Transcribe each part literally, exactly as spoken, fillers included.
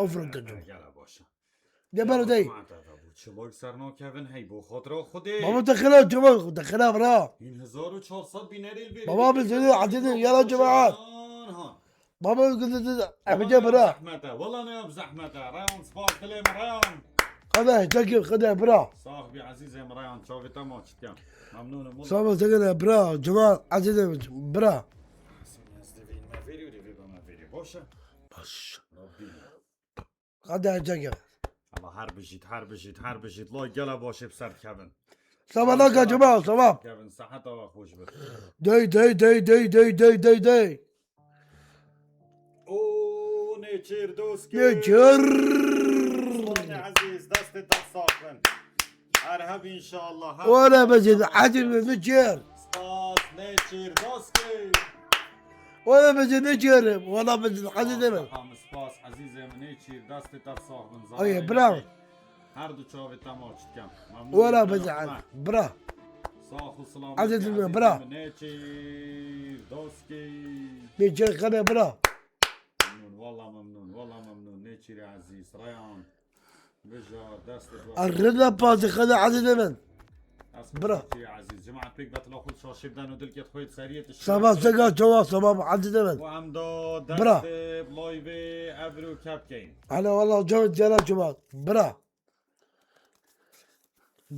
Ofro kecim. Gel baş e. De bero dey. Çimok ser nakevin hey bo xotira Xwedê. Baba te xira çimok, te xira bira. Hîn hezar û çar sed bînerê li bêrê. Baba bi zêde edin yala cemaat. Baba gidin, Efece bira. Zehmete. Wala ne yap zehmete. Rayan spas dilê min Rayan. Qede, çekil, qede, bira. Sax bî ezîzê min Rayan. Çavê te maç dikem. Memnûnim wala. Sağ ol, çekil, bira. Cuma, ezîzê min, bira. Seni ez divîn me verî û divî bime verî. Baş e? Baş. Rabbî. Qede, çekil. Allah her bijît, her bijît, her bijît. Lay gele başê bi ser dikevin. Sava naka cuma, sava. Kevin, seheta we xweş be. Dey, dey, dey, dey, dey, dey, dey, dey. O Nêçîr doskê. Nêçîr. Osmanê ezîz, destê te sax bin. Her heb inşallah, her Wala bezin, ezîz Nêçîr. Spas Nêçîr doskê. Wala bezin Nêçîr, wala bezin ezîzê min. Spas, spas ezîzê min Nêçîr, destê te sax bin. Ay, bravo. Her du çavê te maç dikem. Memnûn. Wala bezin, bira. Sax û selamet. Ezîzê min, bira. Nêçîr doskê. Nêçîr xebe bira. Memnûn, wala memnûn, wala memnûn. Nêçîrê ezîz, Reyan. Bija, destê tu. Arina pazixana ezîzê min. Bira. Nêçîrê ezîz. Cemaat pêk betila xwe şaşê biden û dilkê xwe seriyê tiştê. Sabah sega çawa sabah ezîzê min. Û em da destê bi layvê evro kep keyin. Hele wala cewet gela cuma. Bira.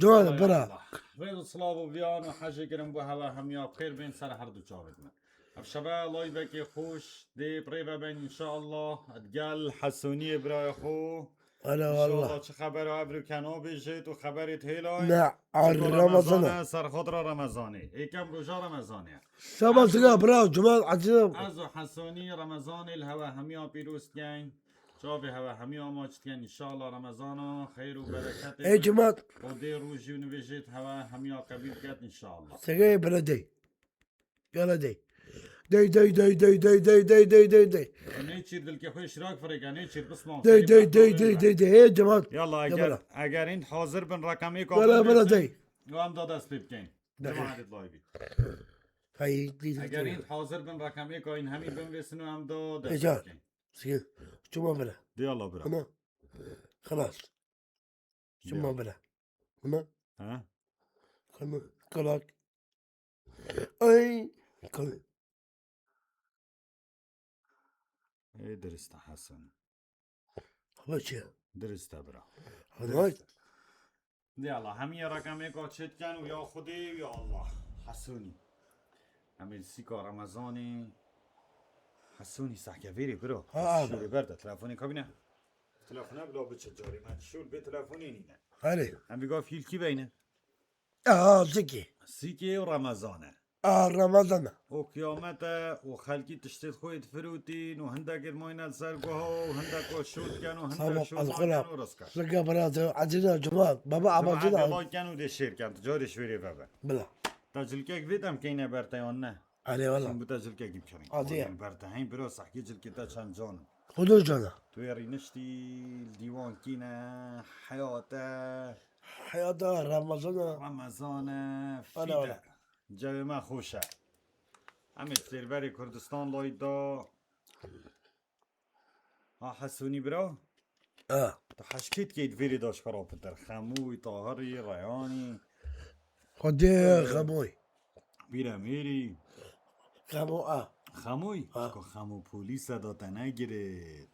Coy, bira. Rêz û silav û viyan û hejê kirin bo hewe hemiya bi xêr bên ser her du çavêt me. Ev şeve layvekê xweş dê bi rê ve bên inşallah. Digel Hesûniyê birayê xwe. Hele wala. İnşallah çi xeber ev rû kena bêjêt û xeberê hêlayî. Ne, ar Remezan e. Ser xatir Remezanê. Êkem roja Remezanê. Seba siga bira, cuma azîzim. Ez û Hesûnî Remezanê li hewe hemiya pîroz dikeyn. Çavê hewe hemiya maç dikin, înşallah Remezana xeyr û bereketê. Ey cimat. Xwedê rojî û nivêjê di hewe hemiya qebîl ket, înşallah. Segeyê beledê. Beledê. Dey, dey, dey, dey. Nêçîr dilkê xwe şirak firêke, Nêçîr bisman. Dey, dey, dey, dey, dey, dey. Ey cimat. Yalla, eger, eger hîn hazir bin reqemê ka. Bela, bela, dey. Û em da dest pê bikeyn. Cemaetê layvî. Eger hîn hazir bin reqemê ka hîn hemî binvêsin û em da dest pê bikeyn. Sike. Çuma bira. Dê Allah bira. Ana. Xelas. Çuma bira. Ana. Ha? Kana, kalak. Ay. Kana. Ê dirist e Hesen. Ama çi? Dirist e bira. Ama Dirist e. Dê Allah, hemî reqemê ka çêt ken û ya Xwedê û ya Allah. Hesûnî. Em ê li sîka Remezanê. Hesûnî sehke vêrê biro. Ha, abi. Şûrê ber de, telefonê kabîne. Telefona bila biçe carê me. Şûr bê telefonê nîne. Erê. Em vî gaf hîlkî beyne. Aha, sikê. Sîkê û Remezan e. Aha, Remezan e. O kiyamet e, o xelkî tiştê xwe difirûtîn û hindek êrmayne li ser guha û hindek o şût ken û hindek şût ken û rizk e. Sike bira, ezîza cuma, baba Cuma abazî da. Dua ken û dê şêr ken, tu carê şûrê vebe. Bila. Te cilkek vê dem keyne ber te yan ne? Erê wala. Şimdi bu te cilkekî bikerin. Hadi ya. Ber te heyn biro sehkî cilkê te çend can in. Xwedê can e. Tu yê rîniştî, dîwan kîne, heyat e. Heyata Remezan e. Remezan e, fît e. Wala, wala. Cewê me xweş e. Em ê sêrberê Kurdistan layî da. Ha Hesûnî bira? Ha. Tu heşkêt keyt vêrê daşka rapiter. Xemû, Tahirî, Reyanî. Xwedê Xemûy. Bîremêrî. Xemû a. Xemûy? Ha. Şiko Xemû polîse da te negirit.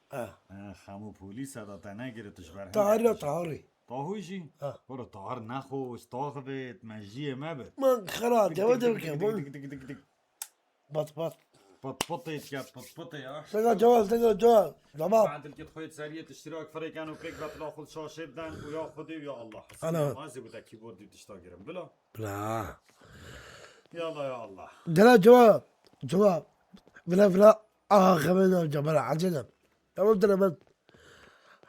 Ha. Ha, Xemû polîse da te negirit, tu ji ber Tahirî, Tahirî. Tahû jî? Ha. Boro Tahir nexweş, tax bit, mejiyê me bit. Man xera, dewe dewe ke, man. Dik, dik, dik, dik, dik. Pat pat. Pat patê diket, pat patê ya. Sega cewal, sega cewal. Tamam. Dilkê xwe seriyê tiştirak firêken û pêk betila xwe şaşê biden û ya Xwedê û ya Allah. Ana. Mazî bu te keyboardî tişta girin. Bila. Bila. Ya Allah, ya Allah. Dela cewal. Cewal. Bila, bila. Aha, xemê de cebera. Acele. Tamam, dile ben.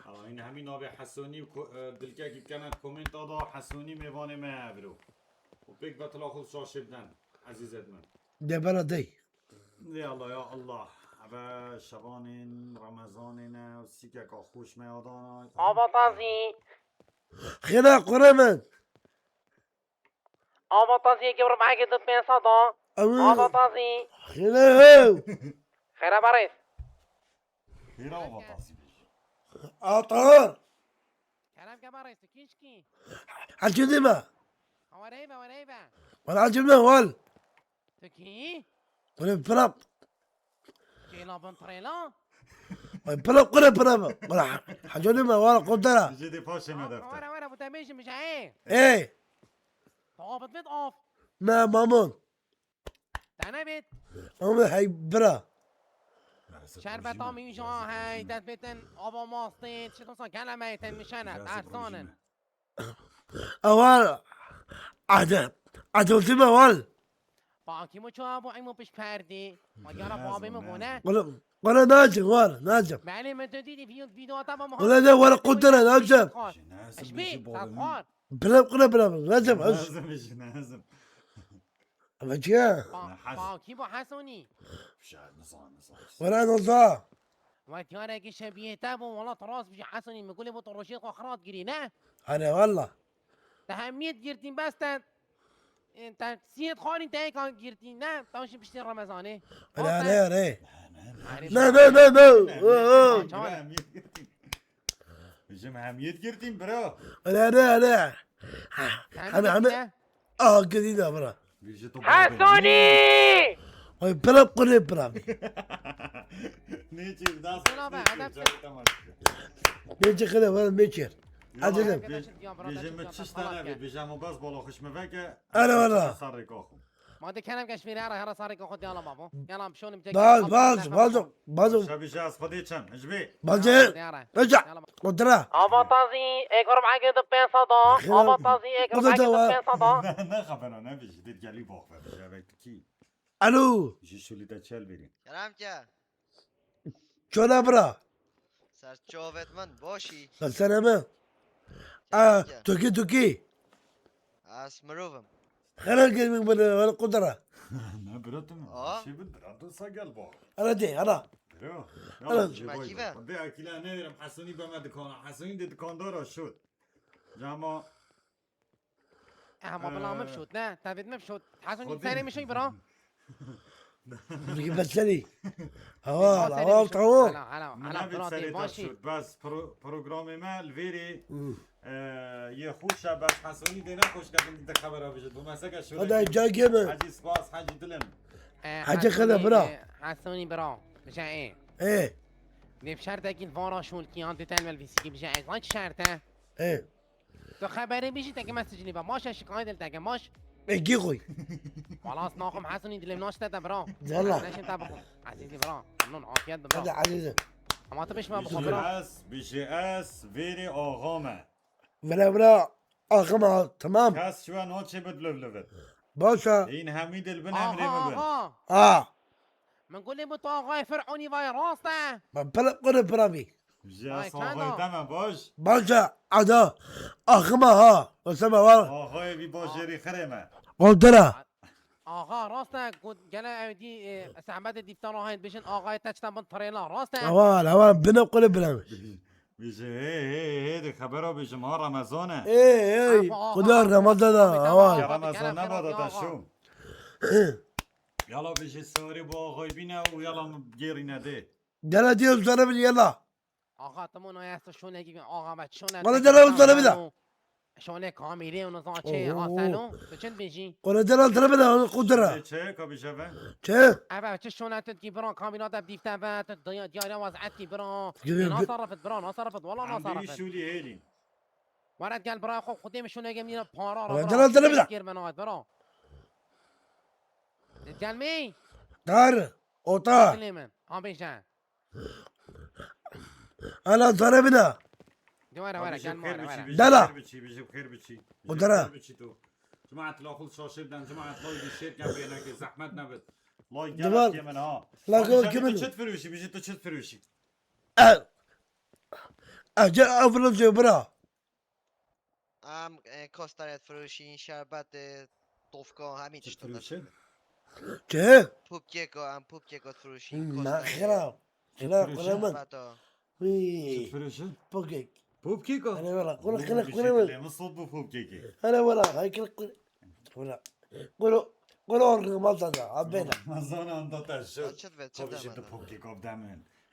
Aa, yine hemî navê Hesonî û ko-, e, dilkekî bikene komenta da Hesonî mêvanê me ye biro. Û pêk betila xwe şaşê biden. Ezîzet min. Debera dey. Ya Allah, ya Allah. Eve şevanên Remezanê ne û sîkeka xweş me ya dana. Ava tazî. Xêra qure min. Ava tazî yekê bi ribehekê du pênc sed a. Ew. Ava tazî. Xêra hew. Xêra berêz. Pêra ava tasî bêje. A Tahir. Kerem ke barês, tu kîşkî? Hecî dî me. Awa reyve, awa reyve. Wala hecî me wal. Tu kî? Wala pira. Kêla bin trêla? Wala pira, kure pira me. Wala hecî dî me wala kotera. Jê dê paşê me defter. Wala, wala, bu te bêjim, bêje, ê. Ê. Tawaf et, of. Me mamon. Te nebêt. Ama hey bira. Şerbeta mîja hey, dest bêtin ava mastê, çi dosa geleme ten mişene, dersanin. Awal. Ade. Ade ultima wal. Baki mu çawa bu imo piş perdî. Ma yara babê mi gone. Wala, wala nacim wal, nacim. Belê min tu dîdî video, video ta ma. Wala ne wala kudura nacim. Eşbî, saxar. Bile kule bile nacim. Lazım işi, lazım. Ama çiye? Ba-, Ne has- Bakî bu Hesonî. Şa-, nizan, nizan. Wala noza. Ve diyareki şebiyete bu, wala tu rast bî Hesonî, mi gulê bu tu rojê xwe xerat girî, ne? Hane wala. Te hemiyet girtîn bes te, e, te siyet xalî te êkan girtîn, ne? Tam şî piştî Remezanê. Hane, hane, hane. Hane. Ne, ne, ne, ne. Çawa? Hemiyet girtîn. Bijim hemiyet girtîn bira. Hane, hane, hane. Hane, hane. Aha, girî de bira. Bijim tu Hesonî! Ay, pira, kule pira. Ne çir das. Sena be, adam sen. Ne çir kire, var ne çir. Hadi. Bijim mi çiş tane bi, bijim o bas bala xişme veke. Ana, ana. Sarrı kokum. Ma de kerem geç vêrê, here, here sarê xwe diyala babo. Yala şonim tek. Baz, baz, baz, baz. Şabî jaz xwedê çem, hicbê. Bazê. Yala, yala. Reca. Yala. Kudra. Avatazî, ê kurum ege de pênc sed a. Avatazî, ê kurum ege de pênc sed a. Ne, ne xebera, ne bijî, dê gelî box ver, bijî, evet, kî? Alo. Ji şulî de çel bêrî. Kerem ke. Çona bira. Ser çavêt min, başî? Ser serê min. A, Türkî, Türkî. Ez mirov im. Xera gelmî bine, wala kudra. Ne bira tu mu? Aa. Şey bin bira tu sa gel bak. Ara de, ara. Bira. Ara. Ya, şey Belki boy be. Bak. De akila ne verim, Hesuni be me dikana. Hesuni de dikandara şut. Cama. Ama bila me bişot, ne? Tevêt me bişot. Hesuni serê min şey bira. Bigî beselî. Heval, heval, tamam. Hala, hala, hala, bira, te başî. Bas pro-, programê me li vêrê, e, yê xweş e, bas Hesonî dê nexweş ke, din de xebera bijit. Bu meseke şûre. Hadi, cagê min. Hacî spas, Hacî dilim. E, Hacî xede bira. E, Hesonî bira. Bije ê. Ê. Dê bi şertekî vara şûlkiyan dê telmel vîsîkî bije ê. Zan çi şert e? Ê. Tu xeberê bijî teke me sicilî be. Maş e şikayet el teke maş. E, gî xwe. Wala ez naxim Hesonî dilê naşte te bira. Yalla. Neşin te bixwe. Ezîzî bira. Memnun, afiyet be bira. Hadi ezîzim. Ama tu bişme bixwe bira. Bijî ez, bijî ez, vêrê axa me. Vira, vira, axa me, tamam. Kes şiwe naçê bid liv livit. Baş e. Hîn hemî dil bin emrê min bin. Axa, axa. Ha. Min gulê bu tu axayê Fir'onî vay rast e. Ben pira, pira, pira bî. Ji Ay, saxayê çanda? Te me baş. Baş e, ada. Axima ha. Wese me var. Axayê vî bajêrî xirê me. Kontera. Axa, rast e, ku gele ew dî, e, zehmetê dîftan rahayên bêjin, axayê te çita bin trêla, rast e? Heval, heval, bine kule bine. Bêje, hê, hê, hê, de xebera bêjim, ha, Remezan e. Ê, ê, Axa, axa, kuda axa. Remezan e, Axa, heval. Axa, Remezan axa, ne bada axa. Te şû. Yala bêje sarê bu axayê bîne û yala min gêrîne dê. Gele diyor sana bir yala. Axa, tamam, ya, şonekî, axa, me şone. Bana dene, bana bir daha. Şone kamîrê û nizan çê, Oho. Aseno, tu çi dibêjî? Bana dene, dene bir daha, onu kudura. Çe, çe, kabî jeve? Çe? Eve, çi şone tu dikî bira, kamîra te dîfte ve, tu diya-, diyariya waz'et kî bira. Gire, Ê, gire. Nasarrafet bira, nasarrafet, wala Em nasarrafet. Bî şûlî hêlî. Weret gel bira, xwe xudê min şoneke min yine para, Bana bira, dene, dene bir daha. Kêr bena, bira. Gel mi? Dar, ota. Dilê min, ha bêje. Ana zere bina. De were, were, gel, were, were. Dela. Bijî xêr biçî, bijî xêr biçî. O dera. Bijî xêr biçî tu. Cemaat la xul şaşê biden, cemaat la bir şêr kem bêneke, zehmet nebit. La gel kimin ha. La gel kimin. Çit firûşî, bijî tu çit firûşî. E, e, ce, avro ce bira. Em, e, kostaret firoşîn, şerbet, e, tofka, hemî tişt. Çi firoşîn? Çi? Pupkeko, em pupkeko firoşîn, kostaret. Xira, xira, xira min. Şerbet o. Wî. Çi firoşîn? Pupkek. Pupkeko? Hele wala, kula, kula, kula. Lê min sot bu pupkeki. Hele wala, hay kula, kula. Kula, kula, kula, mazda da, abena. Mazana anda taşı. Çit ve, çit ve. Pupkeko demin.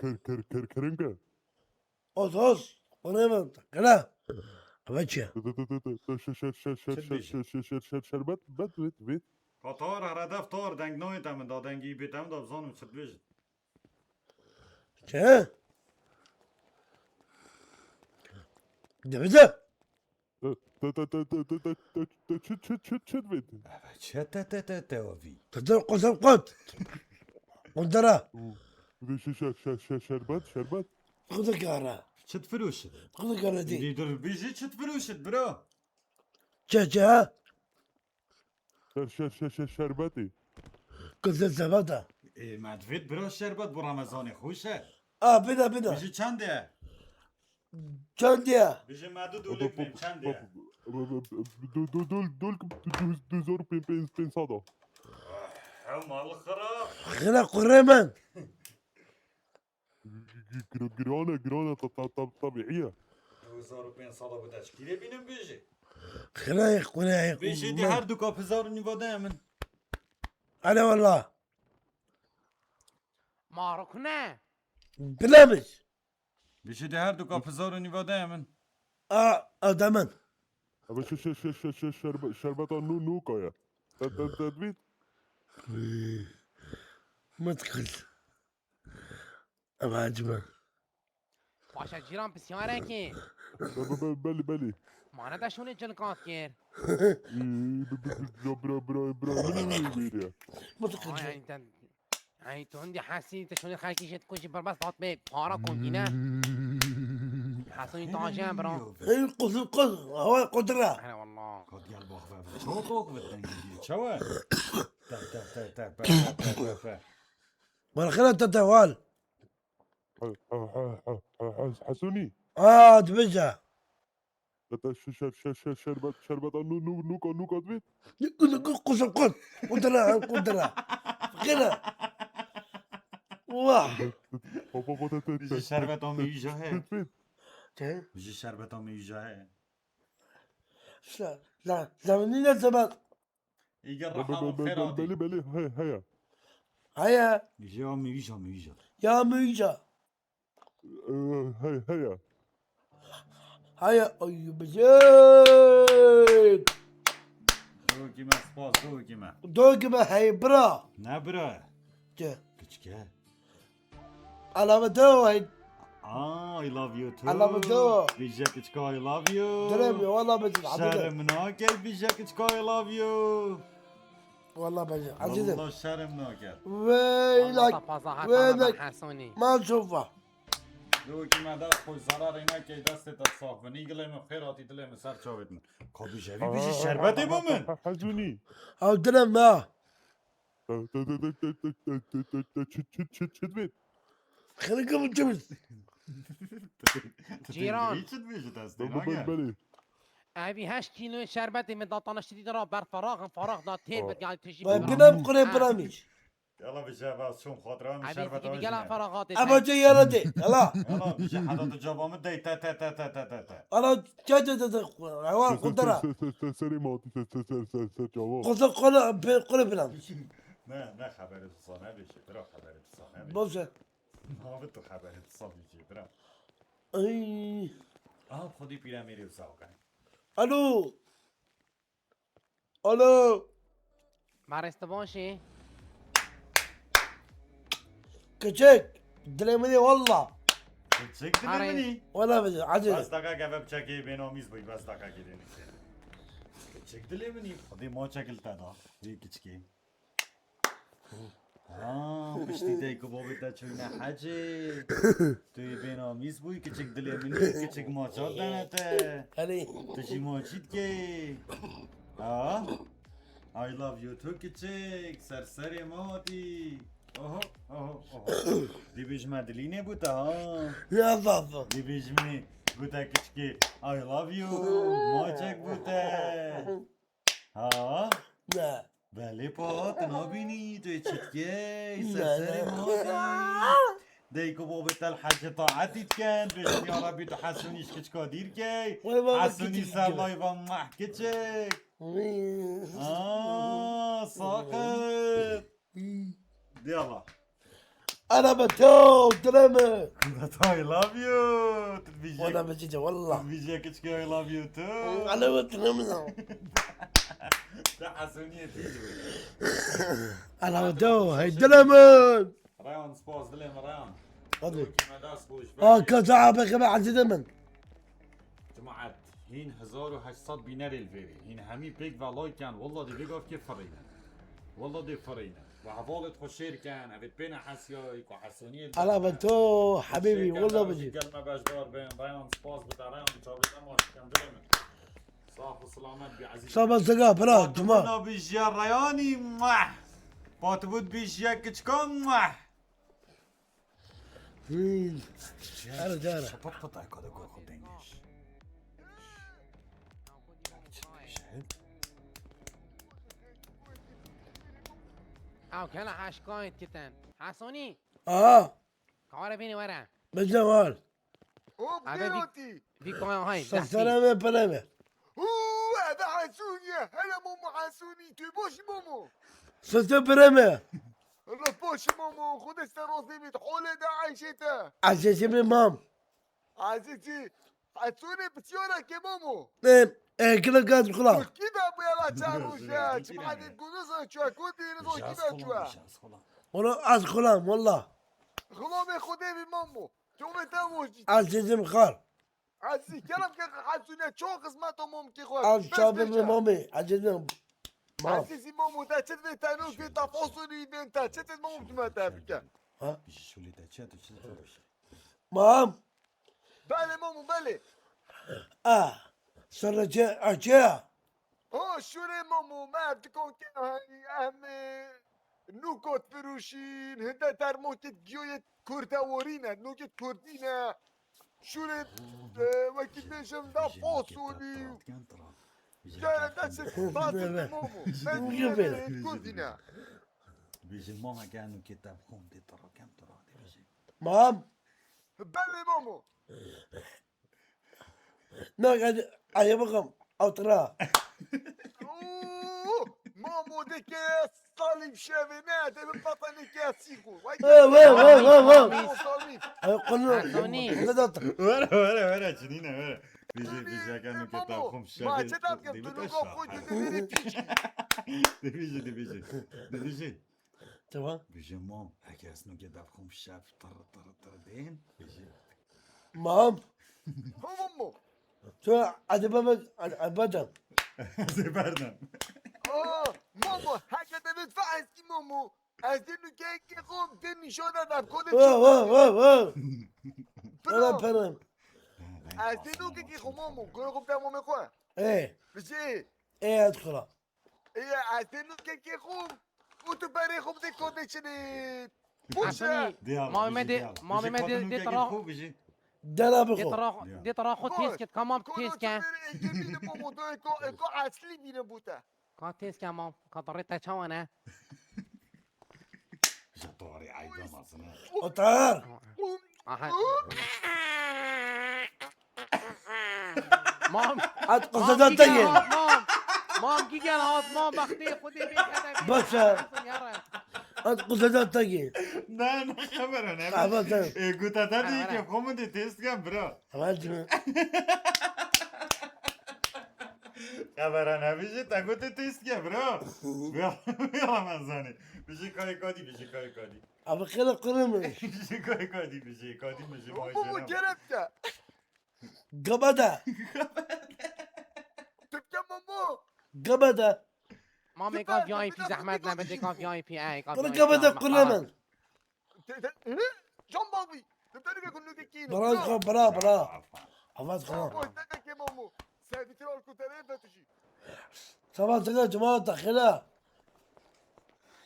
kir, kir, kir, kiringe. Oz, oz. Qurê min. Kira. Eve çi ye? Şer, şer, şer, şer, şer, şer, şer, şer, şer, şer, şer, şerbet, bet, bet, bet. Tatar, heredef tar, deng nayê te min da, dengî bê te min da, bizanim çi dibêjin. Çi? Dibêje. Te, te, te, çi, çi, çi, çi dibêt? Eve çi te, te, te, te, o vî? Te, te, qut, qut. Qundera. Û, û şe-, şe-, şe-, şe-, şerbet, şerbet. Xwedê kara. Çi difiroşit? Xwedê kara dî. Dî dur bijî çi difiroşit, bro? Çe, çe, ha? Şer, şer, şer, şer, şerbetê. Kızıl zebada. E, me divêt bira şerbet bu Remezanê xweş e. A, bida, bida. Bijî çend e? Çend e? Bijî me du dolê bêm çend e? Du, du, du, du, du, du zor pê-, pê-, pênc sada. Ew mal xira. Xira qurê min. Gir-, girane, girane, ta-, ta-, ta-, tabiî ye. Du hezar û pênc sed bu teşkîlê bînin bêjî. Xirayê, xirayê, Bêjî dî xirayê. Her du kap hezar û nîva de min. Alo, wala. Marok ne? Bilemiş. Bêjî dî her du kap hezar û nîva de min. A, a, demin. Ama şu, şu, şu, şu, şu şerbe-, şerbeta nu, nu kaya. Te, te, te, bit. Mıtkız. Eva acıma. Paşa cîran pisyarek e. Be-, be-, be-, belê, belê. Mane de şûnê cilkat kir. Ee, bi-, bi-, bi-, bira, bira, bira, bira, bira, bira, bira. Ay, ay, te, ay, tu hindî hesî, te şûnê xelkî jê dikujî, berbes hat bê, para kontîne. Hesûnî taje, bira. Hey, kuzum, kuz, hava kudura. Hele wallah. Kot gel bak ve. Çok ok ve dengî. Çawa? Te, te, te, te, pe, pe, pe, pe, pe. Bana xira te te wal. He-, he-, he-, he-, he-, Hesûnî. A, dibêje. Heta şu şer-, şer-, şer-, şerbet, şerbeta nû-, nû-, nûka, nûka divê. Nûka, nûka, qusum qut. Qudira, qudira. Qina. Wah. Hop, hop, hop, te, te, Bijî te, şerbeta te, mîja te, he. Te, te. Çi? Bijî şerbeta mîja he. Şe-, la, la, nîne sebat. Îger Be-, be-, reha be-, be-, xêr be-, hatî. Belê, belê, he-, heye. Heye. Ya mîja, mîja. Ya mîja. Ee, he-, heye. Heye, ay, bijik. Dogî me spas, dogî me. Dogî me, hey, bira. Ne bira? Çi? Kiçike. I love you too, hey. Ah, I love you too. I love you too. Bije kiçka, I love you. Dilê min, wala bije, Abdullah. Şerm nake, bije kiçka, I love you. Wala bije, Azizim. Wala şerm nake. Wey, Allah lak, tapaza wey, hata lak. Hesoni. Ma çofa. Dogî me dest xwe zararê nake, destê te sax bin. Îgilê min xêr hatî, dilê min ser çavêt min. Ka bije, vî bije şerbetê bo min. Hezûnî. Ew dilê me. Çi, çi, çi, çi dibêt? Cîran. Çi dibêjî destê? Belê, belê. Evî heşt kîloyê şerbetê min datana ştî dî ra ber feraxin, ferax da têr bit, yani tijî. Vay, binem qurê biramîş. Yala bije, bas çûm xatira min şerbet. Evî gela feraxatê. Eba ce yara de, yala. Yala bije, heta tu caba min dey, te, te, te. Ala, çe, çe, çe, çe, hewa, qudera. Serê ma, ser, ser, ser, ser, ser, çava. Qudra, qudra, qudra bilam. Ne, ne xeberê tu sa nebêjî, bira xeberê tu sa nebêjî. Boş ver. Navê tu xeberê tu sa bêjî, bira. Ay. Aha, xwedî pîremêrê wisa kay. Alo. Alo. Maris, tu baş î? Küçük. Dilê min ê walla. Küçük dilê min î. Walla bije, aciz. Bes dakika geve biçekê bênamîz bûy, bes dakika gevê nişê. Küçük dilê min î. Xwedê ma çekil te da. Ê küçükê. Ha, piştî dayk û babê te çûne hecê. Tu yê bênamîs bûyî, kiçik dilê min î, kiçik maçat dene te. Helê. Tu jî maçî dikey. Ha? I love you too kiçik, ser serê me hatî. Oho, oho, oho. Dibêjime dilî nebû te ha. Ya baba. Dibêjime gote kiçikê I love you. Maçek bû te. Ha? Ne. Belê pa, tu nabînî, tu yê çi dikey, ser serê me hatî. Dayk û babê te li hecê taetî dikin, bêjin ya Rebî tu Hesûnî ji kiçika dîr key. Wê baba, Hesûnî ser layva meh kiçik. Wê. Aa, saqit. Diyala. Ana be to, dilê min. Gote I love you. Tu dibêjî. Wala be cîce, wala. Tu dibêjî kiçikê I love you tu. Ana be dilê min. Te Hesûniyê tu. Ana be to, hey dilê min. Reyan, spas dilê min, Reyan. Hadi. Kime dest xweş. Aa, keza abi kime ezîzê min. Cemaet, hîn hezar û heşt sed bînerê li vêrê. Hîn hemî pêk ve like ken. Walla dê vê gavkê firîne. Walla dê firîne. Ve hevalêt xwe şêr ken. Evêt pê nehesiyayî ku Hesûniyê. Ala be to, hebîbî, walla bijî. Gelme beşdar bin. Reyan, spas bi te Reyan. Çavê te maç kem dilê min. Sax û selamet bî ezîz. Saba zega, bira, duma. Patibûna bi jiya Reyanî, muah. Patibût bi jiya kiçika, muah. Hmm. Ara, ara. Şapat pat ay kada gor xwe dengêş. Ew kela heşkayên kitin. Hesûnî. Aha. Kare bînî were. Bide war. Hop, Abi, bir, derotî. Bir koyan hay. Sesere ve pere ve. Huu, eve Hesûnî ye. Hele Momo Hesûnî. Tu boş Momo. Sese pere ve. Rıpoşi Momo, Xwedê ser rozê bît, holê de Ayşê te. Azizî min mam. Azizî, Hesûnî pisyara ke Momo. E, e, kilo gaz kula. Kî de bu yala çar roje, çimanê gunuza çuwa, kotî nizo kî de çuwa. Onu az kulam, valla. Xulomê Xwedê bî Momo. Çomê te mojî. Azizim xal. Ezîz, kerem ke Hesûnî ço xizmet o Momo ki xwe. Ev çavê min Momo, ezîzim. Mam. Ezîzî Momo, te çi divê te nû ki te fasulî bên te, çi divê Momo tu me te bike. Ha? Şulî te çi, tu çi divê? Mam. Belê Momo, belê. A, sonra çi, a çi? O, şûrê Momo, me ev dikon ke, em, e, nûkot firûşîn, hinde termokêt giyoyêt kurdeworî ne, nûkêt kurdî ne. Şûrê, e, wekî bêjim da fasolî. Gere dest ê Momo, ben kurdî ne. Bêjin mama ke nûkêt te bixwim dê tira kem tira dê bêjin. Mam. Belê Momo. Na, hadi, aya bakalım. Otura. Oo, Mamo de ke salim şeve ne, de bir patanı ke siku. Vay, vay, vay, vay, vay. Salih. Ay, konu. Tony. Ne de otur. Vera, vera, vera, çinine, vera. Bizi, bizi, kan ke ta xum şeve. Ma çe tam ke tu ko ko de bir piç. De bizi, de bizi. De bizi. Tamam. Bêje mam, heke ez nûke dev xwe şev tir tir tir dên, bêje. Mam. Tamam mı? Tu hadi baba, hadi, hadi badem. Ez ê berdim. Aa, Mamo, heke devê fa eski Mamo. Ez dê nûke eke xwe dê nîşana dev kode. Wa, wa, wa, wa. Pera, pera. Ez dê nûke eke xwe Mamo. Gure xwe bide Mamo xwe. Ê. Bêje. Ê, ez xwe. Ê, ez dê nûke eke xwe. Û tu berê xwe bidê kode çinê. Boş ver. Mamê me dê, mamê me dê, dê tira. Dera bixwe. Dê tira xwe têz ket, kamam têz ke. Eko eslî bîne bû te. Ka têz ke mam, ka dirê te çawa ne? Ji torê eybe masine. Otur. Aha. Mam. At qizada te ye. Mam. Mam gigel hat mam baxtê xudê bê kede. Baş e. At qizada te ye. Ne, ne xebere ne. Ama te. E, guta te dî ki xwe min dê test ken bira. Ama te. Xebere ne, bijî te gotê test ke bira. Bira, bira me zanî. Bijî kayê kadî, bijî kayê kadî. Abi kere kırım. Bijî kayê kadî, bijî kadî, bijî. Bu kerem ya. Gabada. Türkçe mi bu? Gabada. Mamê ka V I P zehmet ne, bidê ka V I P, ey, ka Bunu V I P kabede Allah, kurne Allah. Ben. Te, te, hı? Can Bobby. Te, te, te, te, te, te, Bırak, bırak, bırak. Avat, tamam. Oy, te, te, ke mamu. Sen bitir al kurtarayım, ben tuşu. Sabah sana cuma da xela.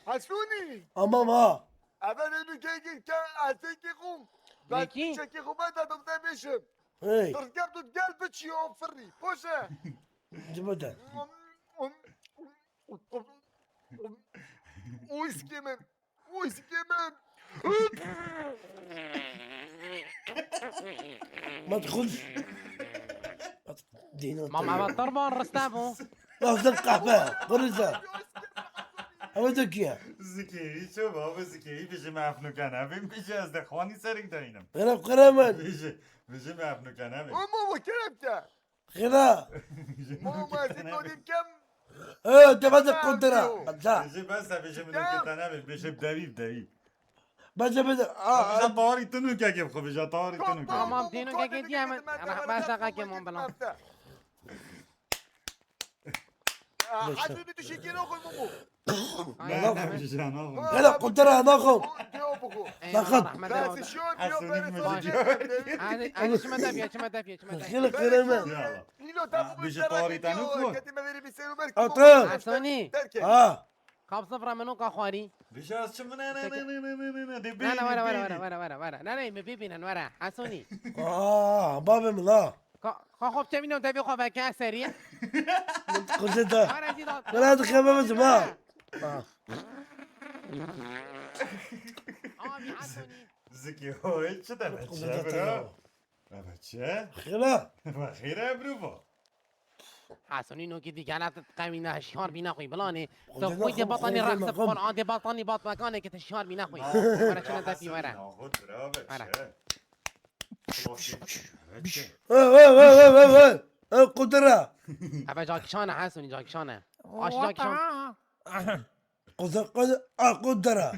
Hasuni. Aman ha. Eve ne bir kek ke, azek ke kum. Ben Peki. Çeki kum, ben de dökte beşim. Hey. Dur gel, dur gel, biçi o fırri. Poşe. Cuma da. O iskemem. O iskemem. Mat xuz. Mat dino. Mam, ava turban riste bu. Lazım kahve. Kırıza. Ama döküyor. Zikê wî çi bû? Bi zikê wî bijî me efnûke nebin, bijî ez dexwanî serik deynim. Xerab xerab min. Bijî, bijî me efnûke nebin. Ama bu kerem te. Xêra. Mama, ez ê kodî bikem. Ee, deme de kondera. Bence. Bêje bes e, bêje min û kê te nebê, bêje bi devî, bi devî. Bence bêje. Aa, bêje tarî tu nûkekê bi xwe, bêje tarî tu nûkekê. Tamam, tê nûkekê diye min. Rehber şaka ke mon bilan. Hadi bir düşük yere koy Mumu. Aynen, naxwim. Bêje naxwim. Hele kondera naxwim. Eyvallah, Sakat. Rehmet olsun. Hadi, hadi, çime defiye, çime defiye, çime defiye. Xêra xêra me. Yala. Bêje tarî te nûko. Ata. Hasoni. Ha. Kap sifra min û ka xwarî. Bêje ez çi min ne, ne, ne, ne, ne, ne, ne, de Ne, ne, bêne, were, were, bêne. Were, were, were, were. Ne, ne, me bibînin, were. Hasoni. Aa, babê min la. Ka, ka xop çemîne devê xwe veke serî. Kuzê te. Were, zî da. Were, dixeme min zima. Ha. Abi, Hasoni. Zikê hoy, çi deme çi, bro? Eve çi? Xêra. Eve xêra, bro, bu. Hasoni nokî dî gela te qemîne hişyar bîne xwî bilanê. Tu xwî dê batanî rehse bikon, an dê batanî bat mekane ke te hişyar bîne xwî. Were çine te pî were. Were. Hey, hey, hey, hey, hey, hey. Hey, kudura. Eve cakişane Hasoni, cakişane. Aş cakişan. Kuzu, kuzu, a, kudura.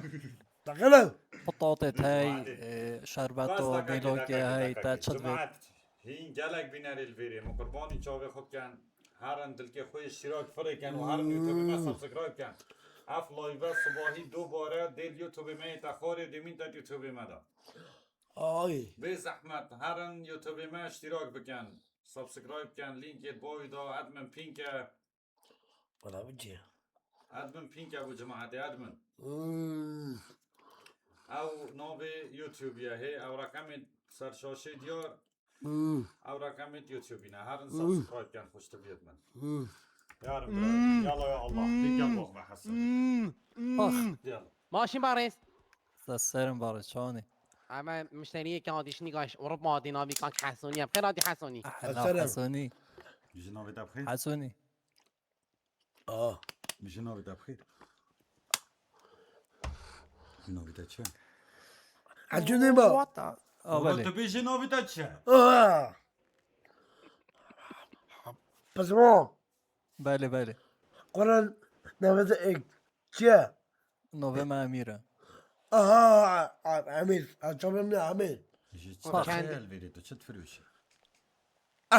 Takılı. Pitatê te hey, e, şerbet û mêlokê hey, te çi divê? Hîn gelek bînerê li vêrê. Min qurbanî çavê xwe bikin. Herin dilkê xwe yê şîrak firê ken û herin YouTube me subscribe ken. Ev live sibahî dubare dê li YouTube me yê te xwarê dê mîn te YouTube me de. Ay. Bê zehmet herin YouTube me iştirak bikin. Subscribe ken, link yê bavî da, admin pin ke. Wala biçî. Admin pin ke bu cemaetê admin. Hmm. Ew navê YouTube ye hê, ew reqemê ser şaşê diyar. Hmm. Ew reqemê YouTube ne. Herin Hmm. subscribe ken, xweş tibiyet min. Hmm. Yarim bira. Yala ya Allah. Pin ke bok me Hasan. Yala. Başın barês. Seserim barês, çawanî? Ama müşteriyê ke hatî şinî gaş, Ewropa hatî navî kak Hasonî ye. Xêr hatî Hasonî. Ahla Hasonî. Ji navê te bixêr. Hasonî. Aa. Ji navê te bixêr. Ji navê te çi? Hasonî ba. What the? Aa, belê. Tu bêjî navê te çi? Aa. Pizmo. Belê, belê. Quran navê te ek çi ye? Navê me Emîr e. Aha, a, Emîr. A, çavê min e Emîr. Ji çi Bak. Dixê li vêrê tu çi difiroşî?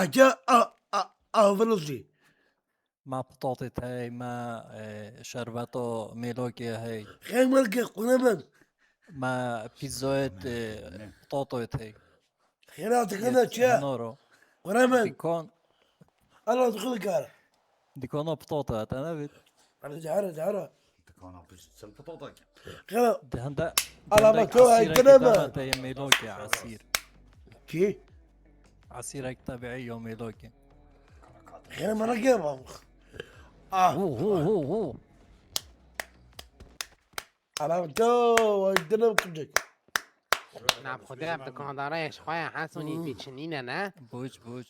Eke a, a, a, vilojî. Me pitatê te hey, me, e, şerbeta mêlokê hey. Xeyr melkê qune min. Me pîzzoyê, e, Ne. Pitato hey. Xêra dikine çi ye? Hena ro. Qune min. Dîkon. Ala dikine kar. Dîkona pitata te nebit. Hadi cahara, cahara. Dikana piş, çil pitata ki. Xêra. De hende, Ala de bak, hende to esîrek aytine tabii mi? Te yê mêlokê esîr. Kî? Esîrek tabiî yo mêlokê. Xêra mana ke bak. Ah. Hu, hu, hu, hu. Ala to aytine mi kıracak? Na, xwedê ev dikandara ye ji xwe ye, Hesonî Hmm. pêçinîne ne? Boç, boç.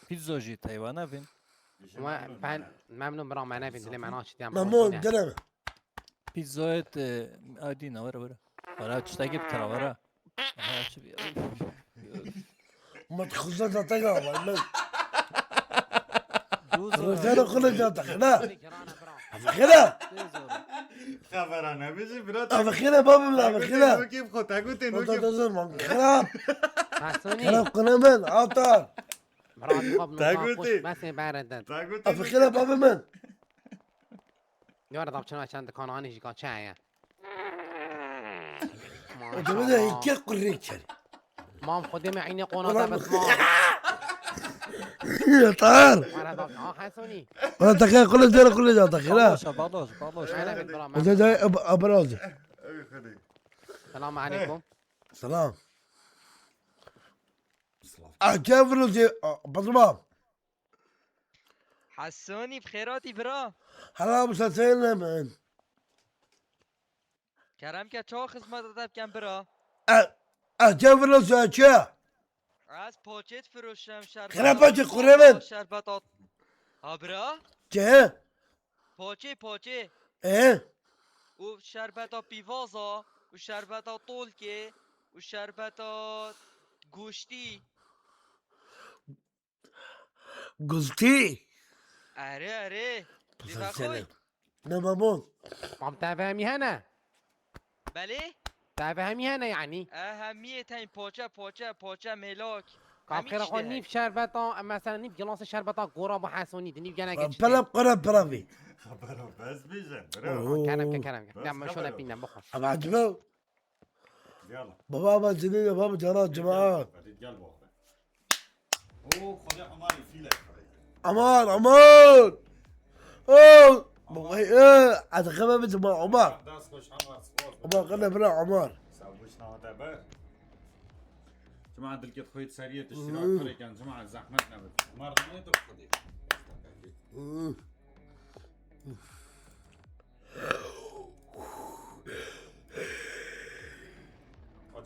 Pîzzo jî teywa nebin. Ve ben memnun bira me nebin, dilê me naçî diyan Memo, pêçinîne. Dileme. Pîzzoyê te, ay dîna, were, were. Were, tiştekî bikira, were. Ha, çi bi-, Ma tu xizeta te gava, lan. Rojana xulê da te, xina. Xina. Xebera nebêjî, bira, te Ama xina, babim la, ama xina. Nokê bi xwe, te gotê O da nokê. Da zor man, xina. Hasonî. Xina, xina min, ata. Bira, xab Te nokê gotê. Xweş, mesê bereden. Te gotê Ama nokê. Xina, babim min. Diyar da çend çend dikana hanî jî ka çi heye? O da bir de iki kurrek çer. Mam xwedê me eynê qonata bes mam. Yeter. Mara da ha Hesonî. Bana takaya kule zara kule ya takaya. Baloş, baloş, baloş. Şöyle bir bira. O da da abrazı. Selamun aleyküm. Selam. Acem vuruldu. Batırma. Hesonî bi xêr hatî bira. Hala bu sesini ben. Kerem ke çawa xizmeta te bikem bira. Acem vuruldu acı. Ez poçê difiroşim şerbeta. Xira poçê, kure min. Şerbeta. Ha bira. Ce. Poçê poçê. E. Û şerbeta pîvaza û şerbeta tolkê û şerbeta goştî. Gultî. Erê erê. Sen ne mamon? Mam te ve hemî hene. Belê? Te ve hemî hene yani. E hemiyê teyn poçe poçe poçe mêlok. Ka xêra xwe nîv şerbeta, mesela nîv gilasê şerbeta gora bu Hesonî di nîv gene geçti. Pelem kore pelavi. Xebera bes bêje bira. Kerem ke kerem ke. Dem şöyle pînem bixwe. Ama acaba. Yala. Baba ama zilini baba cana cuma. Gel baba. Oo, Xwedê Omarî fîle. Aman aman. Oh. Baba e. Hadi xebe bitim Omar. Das xweş Omar. Omar qene bira Omar. Sabuş navata ber. Cuma dilket xwê seriyê tiştira xwê kan cuma zahmet nebit. Mardinê tu Xwedê.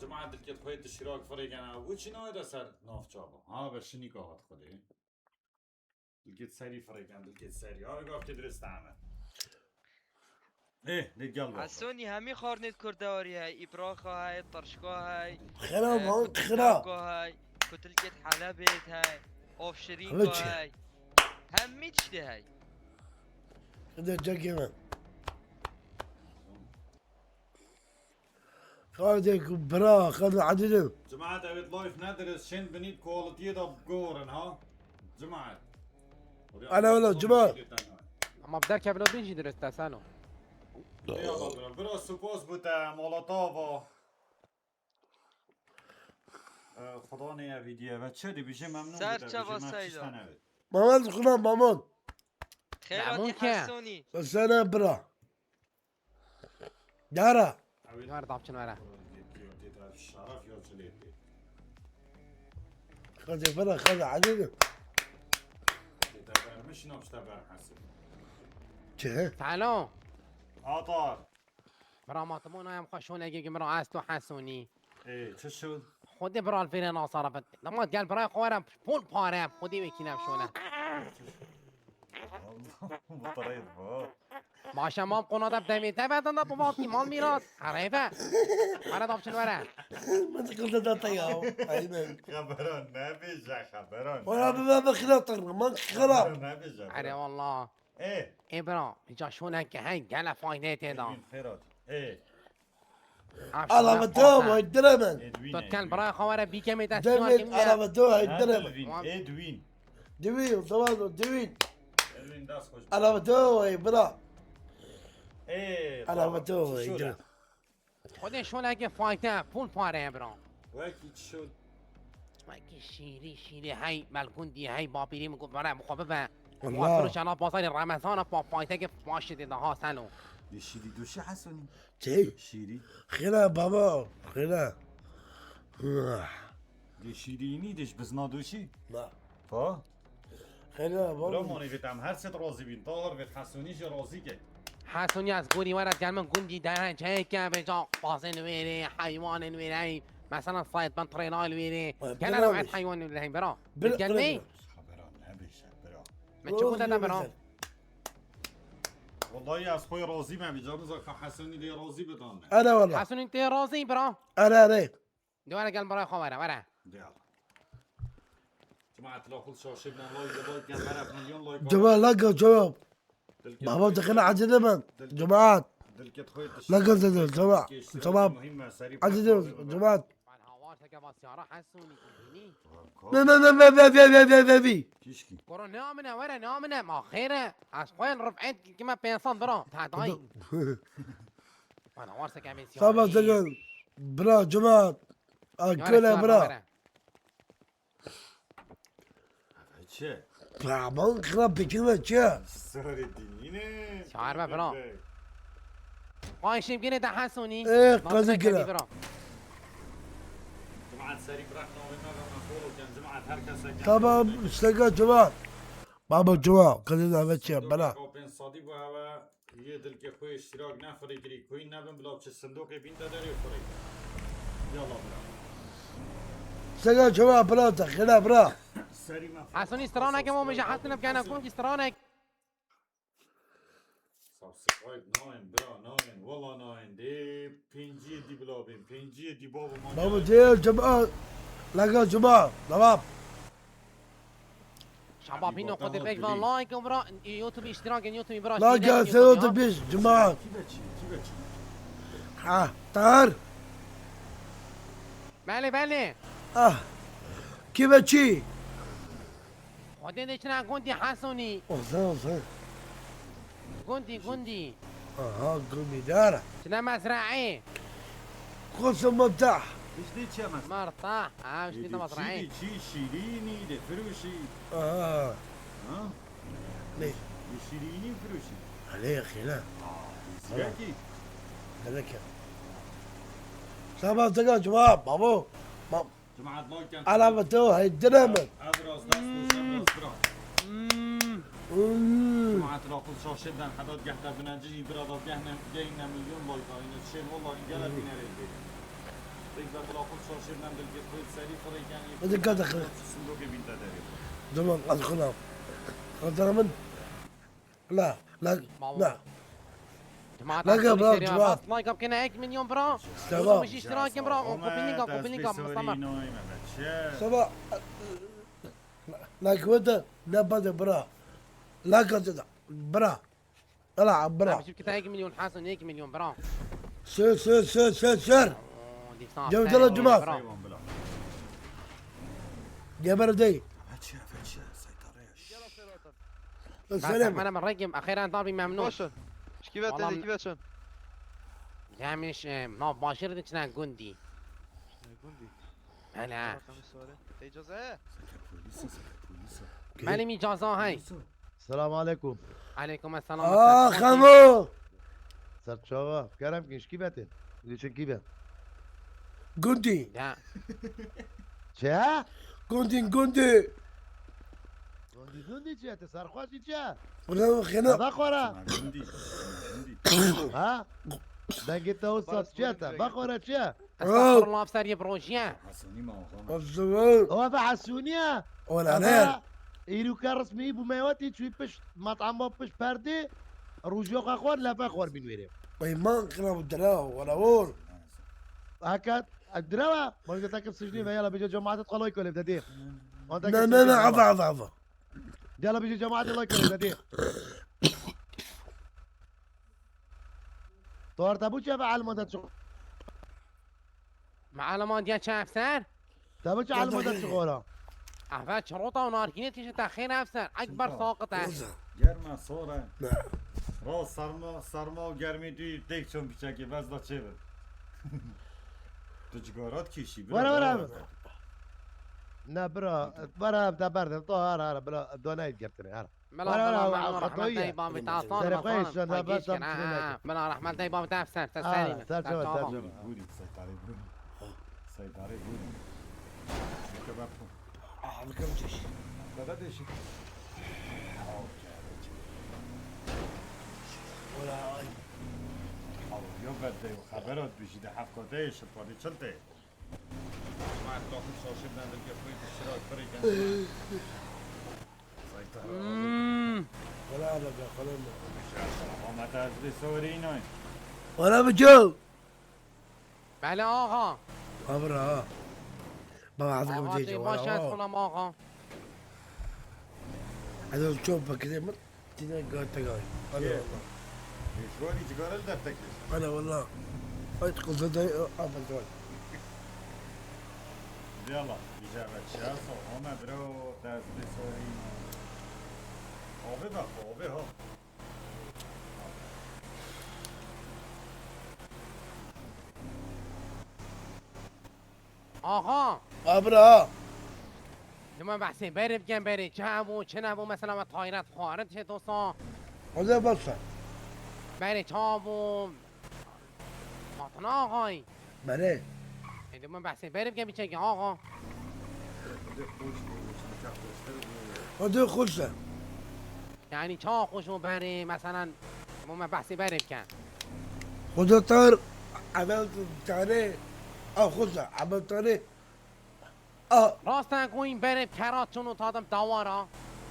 Cuma dilket xwê tiştira xwê kan. Bu çi nayda ser navça bu? Ha be şinika hat Xwedê. Dilket serî firêken, dilket serî. Abi gavkê dirist ame. Eh, ne gel bak. Hesonî hemî xarnêt kurdewarî hey, îbraxa hey, tirşka hey. Xira man xira. Hey, kutilket helebêt hey. Ofşirînka hey. Hemî tiştê hey. Xide cekê min. Xade ku bira, xade edîdim. Cemaat evet live nedir? Şen binît quality'ye de gorin ha. Cemaat. Ana ola cemaat. Ama bir derken bile bin jî dirist deseno. Eyvallah bira. Bira spas bu te Molotova. Xudanê ev hîdiye ve çi dibêje memnûn bû te. Serçava Seyda. Mamon xuna mamon. Xêr hatî Hesonî. Sana bira. Dara. Ver dapçin vere. Xwedê bira xwedê edîdim. Çi? Atar. Bira ma timo nayem xwe şonekê ki bira ez tu Hesonî. Ê, çi şûn? Xwedê bira li vêrê nasarafet. Lema gel bira xwe were pol pare xwedê wekî nem şone. Bu tarayı bu. Maşa mam qonada demê te ve danda bu mal mal miras. Arayve. Ara dapçin vere. Min qilde da te ya. Aynen. Xebera nebêje xebera. Wala bi me bixira tanrı. Man xira. Nebêje. Are wallah. Ê. Ê bira, ca şoneke hey gele faydê tê da. Xêrat. Ê. Ala ve devam haydiremen. Tu kel bira xwe were bîkemê te Devlet ala ve devam haydiremen. Edwin. Edwin. Divin, devam Divin. Edwin das hoş. Ala ve devam bira. Ê. Ala ve devam haydiremen. Xwedê şoneke fayte pul pare ye bira. Wekî çi şûn? Wekî şîrî şîrî hey melgundî hey bapîrî min got bere bi xwe bibe. Allah. Firoşana pazarê Remezana pa fayteke faşê tê daha selo. Dê şîrî duşî Hesonî. Çi? Şîrî. Xira baba, xira. Dê şîrînî dê ji bizna duşî. Na. Pa? Xira baba. Bira monê vêt em her sêt razî bîn. Tahir vêt Hesonî jî razî ke. Hesonî ez gorî were gel min gundî derece ke vêca pazên wêrê, heywanên wêrê, mesela sayet ben trênal wêrê. Gel ez heywanên wêrê bira. Gel ney? Xebera nebêje bira. Me çi bû te de bira? Wallahî ez xwe razî me bî canî zaka Hesonî lê razî bidan me. Ara wala. Hesonî tê razî bira. Ara ara. De were gel bira xwe were were. De yala. Cemaat la xul şaşê bina like like gel bera milyon like. Cuma la gel cuma. Baba dikine acele ben. Cemaat. Dilket xwe La gel de cuma. Cuma. Acele cemaat. Arteke va siyara Hesûnî dînî. Ne, ne, ne, ne, ne, ne, ne, ne, ne, ne. Tişkî. Koro ne amine, were ne amine, ma xêre. Ez xwe rifet kime pênsan bira. Tadayî. Bana varsa kemê siyara. Sabah zaten bira, cemaat. Akile bira. Çi? Raban xirab dikir ve çi? Sarê dinîne. Çağırma bro. Ay şimdi gene de Hesûnî. Ee, qazî kira. Cemaat serî bırak navê me ve me follow ken. Cemaat her kese gel. Tamam, işte gel cemaat. Baba cuma, qazî davet çi bana. Kopên sadî bu hava. Yê dilkê xwe yê şîrak nefirî girî kuîn nebin, bila çi sindokê bîn te derê xwe rê. Yala bira. Sega çawa bira te, xêla bira. Serî me. Hesûnî stranek emo, min jî Hesûnî bikene, kum jî stranek. Subscribe nayên, bira, nayên, wala nayên. Dê pênciyê dî bila bên, pênciyê dî babo man. Babo dê cuma, laga cuma, tamam. Şaba bîno xwe direk van like bira, YouTube iştirak in, YouTube bira. Like se YouTube pêş cuma. Kî be çi? Kî be çi? Ha, tar. Belê, belê. Ah. Kî be çi? Xwedê de çina gundî Hesûnî. Olsun, olsun. Gundî, gundî. Aha, gundî dara. Çine mezraê. Kosa mata. Piştî çi mezra? Marta. Ha, piştî de mezraê. Çî, çî şîrînî de firûşî. Aha. Ha? Ne? Şîrînî firûşî. Hele ya xêla. Aa, zîrekî. Gelek ya. Sabah zeka cuma, babo. Ma- Cemaat like ken. Ala bi to hey dine min. Ev rast dest û şev rast bira. Hmm. Cemaat Raqul Şaşirden hedat gehte binencî bira da gehne geyne milyon like ayne çê wala gelek bînerê bê. Pek be Raqul Şaşirden dilkê xwe serî firê ken. Hadi gada xwe. Sindokê bîn te derê. Tamam, az xuna. Xatara min. La, la, la. Cemaat, la, bas like up kene ek milyon bira. Tamam. Oğlum, iştirak in bira. O kopilin ka, kopilin ka, musamar. Sabah. La, la, kuvvete, ne bade bira. La, kuvvete da, bira. Ala, bira. Abi, şimdi ek milyon Hasan, ek milyon bira. Sür, sür, sür, sür, sür. Cevdela Cuma. Geber dey. Selam. Bana ben rekim, ahir an tabi memnun. Boşun. Şkivetin, şkivetin. Gelmiş, e, nav başır içine gundi. Gundi. Hele. Teycaze. Benim icaza hay. Selamu aleyküm. Aleyküm selam. Aa, xemo. Serçava. Kerem ki, şkivetin. Geçin kive. Gundi. Ya. Çe? Gundin gundi. Gundî gundî çi ye? Te serxweşî çi ye? Bravo, xêna. Te vexwara. Gundî. Ha? Dengê te wisa çi ye? Te vexwara çi ye? Estağfurullah, ev seriyê bi rojî ye. Hasûnî ma oxana. Owa be Hasûnî ye. Ola ne? Îrûke resmî bû meywe tî çûyî pişt, mat'ama pişt perdê, rûjiya xwe xwar, leve xwar bîn wêrê. Ey man qina bu dira, wala wol. Heke, e, dira wa, bence takip sicnî ve yala bêje cemaatê xwe like lê de dê. Ne, ne, ne, ava, ava, ava. Yala bêje cemaatê like lê de dê. Tor te bû çi ve elma de çi? Me elma diye çi efser? Te bû çi elma de çi xora? Eve çirota û nargîne tîşe te xêr efser. Ekber saqit e. Germa sor e. Rast serma, serma û germî dû têk çon piçekê bez da çê bin. Tu cigara dikêşî, bira. Were, were. Ne bira, were, te berdin, to, hara, hara, bila, donayî girtine, hara. Mela, were, were, mela, were, mela, were, rehmet xwetayî ye. Dayî bavê te, aslan, serê xwe aslan, şen, xwe baba, gêş tam kene, çi ha, neke. Mela, rehmet dayî bavê te, efser, te serî min, te çava. Bûrî, bûrî, seytarê bûrî. Seytarê bûrî. Şike berxwe. Ah, bikim çiş. Dede deşik. Wala ay. Yo berde yo xebera dujî de hevkateyê şipadê çil tê. Cemaat, kalkın şaşırdan dilke koyup iştirak bırakın. Hmm. Wala be, wala be. Ama tazli sorî noy. Wala be, Joe. Bele axa. Abra. Baba, hadi. Axa, kapıcı, te wala, baş et, wala. Xulam axa. Hadi, çok bakayım. Tine gata gay. Hadi ye. Valla. Mecburi cigara li dertekir. Hadi valla. Hadi kızı da, a, a, bak, bak. Yala, îca ve çiya so, home bro, dest bi sorî. Abi bak, abi ha. Axa! Abra! Dima behsê berê bikin, berê çi hebû, çi nebû, mesela me tayrek xwarin çê dosa. Xwedê bes e. Berê çawa bû? Hatina axayî. Berê. E, dima behsê berê bikin, biçekî axa. Xwedê xweş e. Yani çawa xweş û berê, meselen, bo me behsê berê bike. Xwedê tar, ebel tane, a xweş e, ebel tane, a. Rast e, goyîn berê kera çûn û tadim dawara.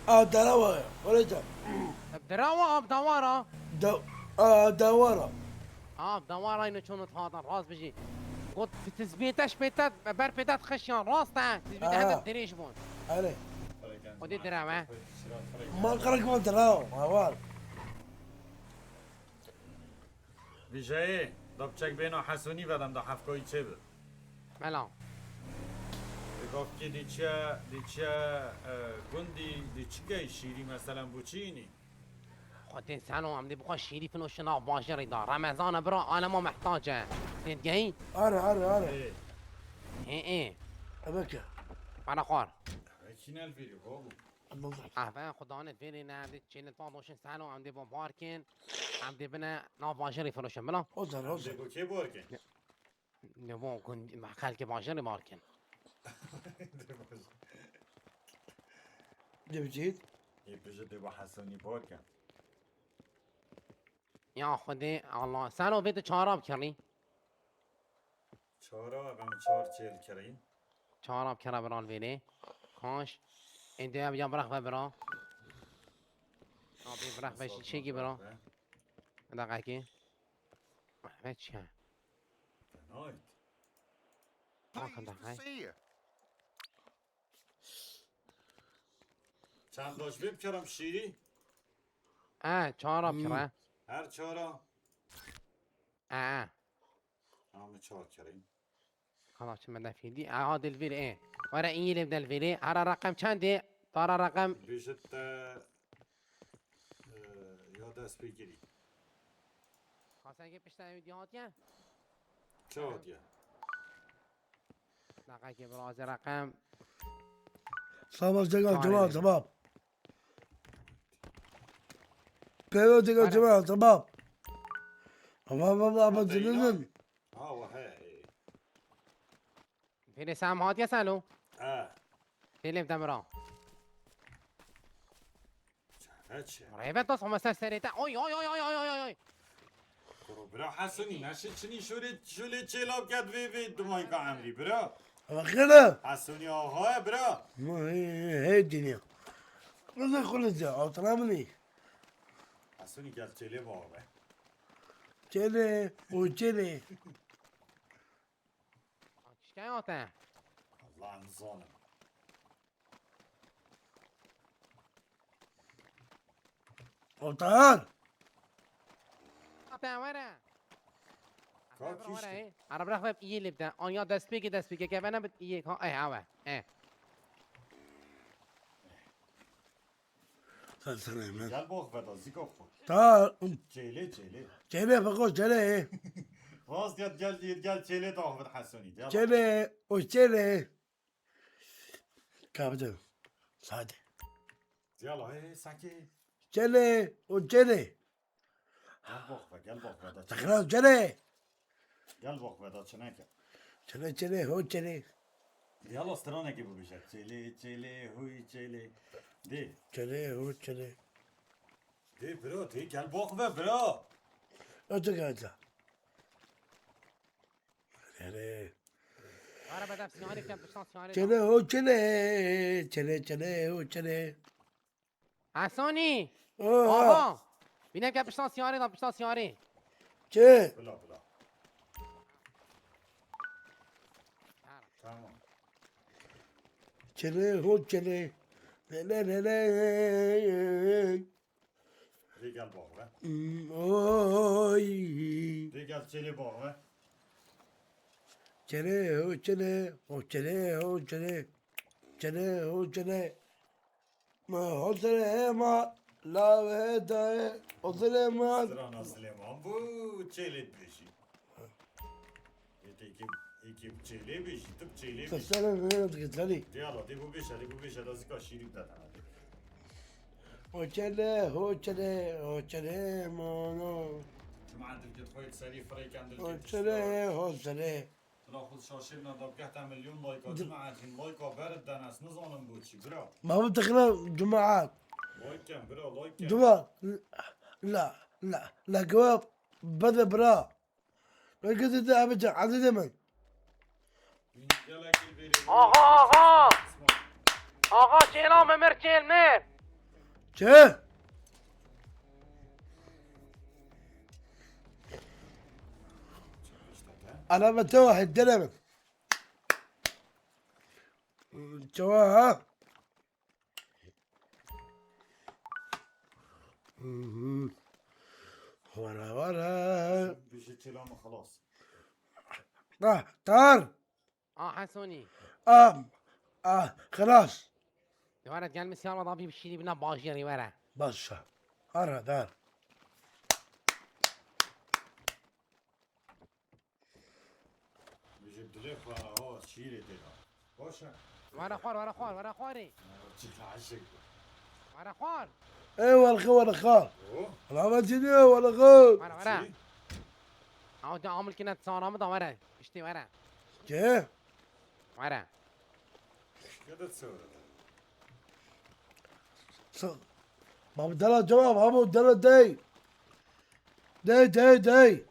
A, derawa ye, öyle de. Derawa ab dawara. Da, a, dawara. Ab dawara ino çûn û tadim, rast bijî. Got, tizbiyete şpête, ber pête xişyan, rast e. Tizbiyete Ha. hebe dirêj bûn. Erê. O dê direm e. Ma qirek ma diraw, heval. Vijayê, da biçek bêna Hesûnî vedem da hefkayî çê bi. Mela. Di gavkê di çi, di çi, e, gundî, di çi key şîrî meselen bû çi înî? Xwedê seno em dê bixwe şîrî finoşin nav bajêrê da. Remezan e bira, alema mehtac e. Tê digehî? Are, are, are. Ê. Ê, ê. Ebeke. Bana xwar. Ekinel vîrî, babo. Qehve, xwe danê vêrê ne, em dê çêlê van doşin seno, em dê bo barkin, em dê bine nav bajêrê firoşin, bila? Ozan, ozan. Em dê bo kê barkin? Ne bo gund-, xelkê bajêrê barkin. Dê bajêr. Dê bicît? Ê bijî dê bo Hesûnî barkin. Ya Xwedê, Allah, seno vê tu çara bikirî. Çara, em çar çêl kirîn. Çara bikira biran vênê. Kaş. Êndê ev ya biraq ve bira. Abi biraq ve çêkî bira. Deqekî. Ve çi ye? Bakın da hay. Çend daş bê bikirim şîrî? E, çara bikira. Her çara? E, e. Tamam, çar kirîn. Xala çi me defî dî. Aha, dilvîr ê. Were îngilê dilvîrê. Ara raqem çendê? Tara raqem. Bêjit te, e, ya dest pê girî. Xasengê pişta ew dî hatiye? Çi hatiye? Daqekê birazê raqem. Sağ ol, Cenab, tamam, tamam. Peyva Cenab, tamam. Tamam, tamam, ama dinledim. Ha, wa he. Vêrê Sam hatiye selo? Ha. Têlê demira. Çaveçe. Rêve tas xwe ser serê te. Oy, oy, oy. Kuro bira Hesûnî, neşe çinî şûlê, şûlê çêla ket vê, vê dumayka emrî bira. Ama xêle. Hesûnî axa ye bira. Ma he, he, he, dinya. Kule, kule de, altına mı ne? Hesûnî gel çêlê bawe. Çêlê, o çêlê. Kişkaya te. Allah em zalim. Altan! Ate were. Ka kişt. Ara bırak hep iyi lipte. Anya destpêkê destpêkê kevene bit iyi. Ha, e, awe. E. Sen, sen, sen. Gel bak veda, zika xo. Ta. Çêlê, çêlê. Çêlê, bak o çêlê. Rast gel, gel, gel, gel, çêlê ta xo Hesûnî. Gel. Çêlê, o çêlê. Kaptım. Sade. Gel, hey, hey, sakin. Çêlê, o çêlê. Gel bak ve, gel bak ve da. Tekrar çêlê. Gel bak ve da çeneke. Çêlê, çêlê, ho çêlê. Yala stranekê bibêje. Çêlê, çêlê, huy çêlê. De. Çêlê, ho çêlê. De bro, de gel bak ve bro. Ötü geldi. Çêlê. Araba da siyare kem, piştan siyare. Çêlê, ho çêlê. Çêlê, çêlê, ho çêlê. Hesûnî! Oha! Aha! Bîne ke pişta siyarê da, pişta siyarê. Çi? Bila, bila. Tamam. Çêlê, ho çêlê. Le, le, le, le. Dê gel bax ve. Hmm, oy. Dê gel çêlê bax ve. Çele ho çele, ho çele ho çele, çele ho çele. Ma ho çele he ma, la ve daye, ho çele ma. Strana Süleyman bu çele dibêjî. Ê te êkê, êkê bi çêlê bêjî, tu bi çêlê bêjî. Seslerine göre dikkat, hadi. De ala, de bu bêje, de bu bêje, da zika şîrî bide te. Ho çele, ho çele, ho çele, mono. Cuma dilkê xwe yê serî firêken dilkê. Ho çele, ho çele. Tuna xwe şaşê bina da bigehte milyon layka, cuma hîn layka beret dene, ez nizanim bo çi, bira. Ma bu dixine cuma. Layken, bira, layken. Cuma, la, la, la, la, bide bira. Wekî dide abi can, ezîzê min. Axa, axa! Axa, çêla me mir, çêl mir! Çi? Ana me te wahid dene min. Çawa ha? Wara wara. Bijî çêla min xelas. Ah, tar. Ah, Hesonî. Ah, ah, xelas. De were gel min siyar da bî bişîrî bina bajêrî were. Baş e. Ara dar. Ji dilê xwe, awa şîrê tê de. Baş e. Were xwar, were xwar, were xwarê. Çi aşik. Were xwar. Ê, were xwar, were xwar. O? Lava çi diyor, were xwar. Were, were. Çi? Awa de amil kine sana mı da were. İşte were. Çi? Were. Kede çewre. Sa-, Baba dela cevap, baba dela dey. Dey, dey, dey.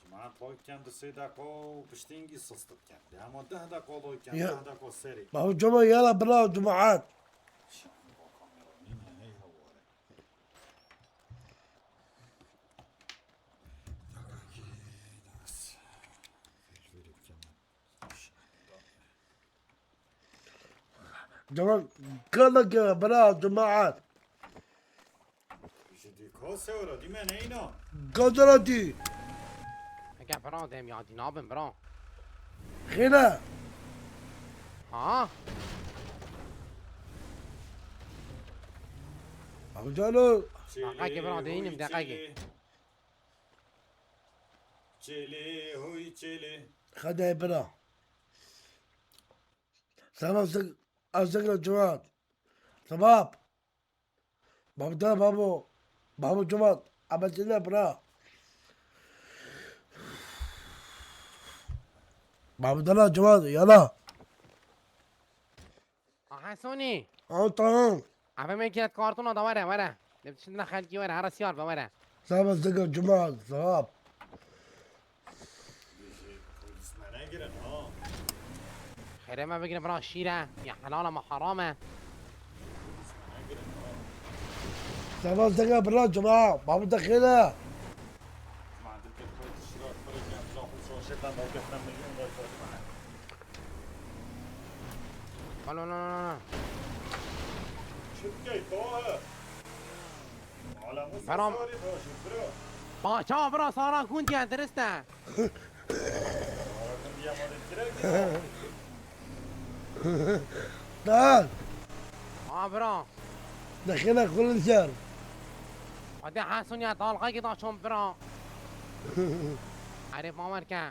Cemaat loyken di sê deko piştîngî sist dikin. Dema deh deko loyken, ya, deh deko serê. Baba cuma yala bila cemaat. Şan bo kamera nîne hey heware. Deka ki das. Cuma, kala ke bira cemaat. Ji dî kase ora dî me neyna. Gazara dî. Eke bira dem ya dî nabin bira. Xêne. Ha? Amcalo. Deqekê bira deynim deqekê. Çêlê, hoy çêlê. Xedê bira. Sema zig-, azigla ciwan. Sebab. Babda babo. Babo ciwan. Abetine bira. Babdana ciwan. Yala. Aha Sonî. Ew tamam. Eve me kiret kartona da were, were. Lê şimdi xelkî were, hera siyar be were. Saba zika cuma, sahab. Xêrê me bigire bira şîr e, ya helal e, me haram e. Saba zika bira cuma, babu te xêr e. Alo, alo, alo, alo. Çi bikey, Tahir? Alem o Beram. Sesarî başî, bro. Ba, çawa bira, sara kundiye, dirist e. Sara kundiye ma de direkt ya. Dal. Ha, bira. Dexile kulun ser. Hadi Hasun ya, dalga git açın, bira. Arif Mamer ke.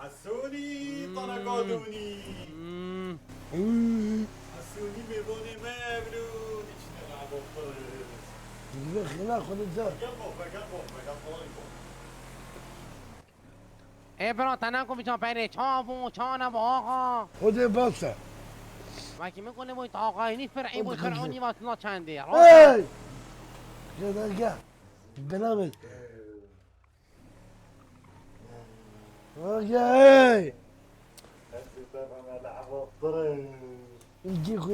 Hasûnî, tana gadûnî. Hasûnî mêvanê me evlûn, içine labo xwe. Xina xwe de. Gel bak, gel bak, gel bak. Ê bira, te neku bica perê, ça bû, ça nebû, axa? Xwedê bas e. Wekî min ku nebû, taxayînî fir'î bû, fir'ûnî vatna çendê. Hey! Gel, gel. Bela min. Hey! Gel.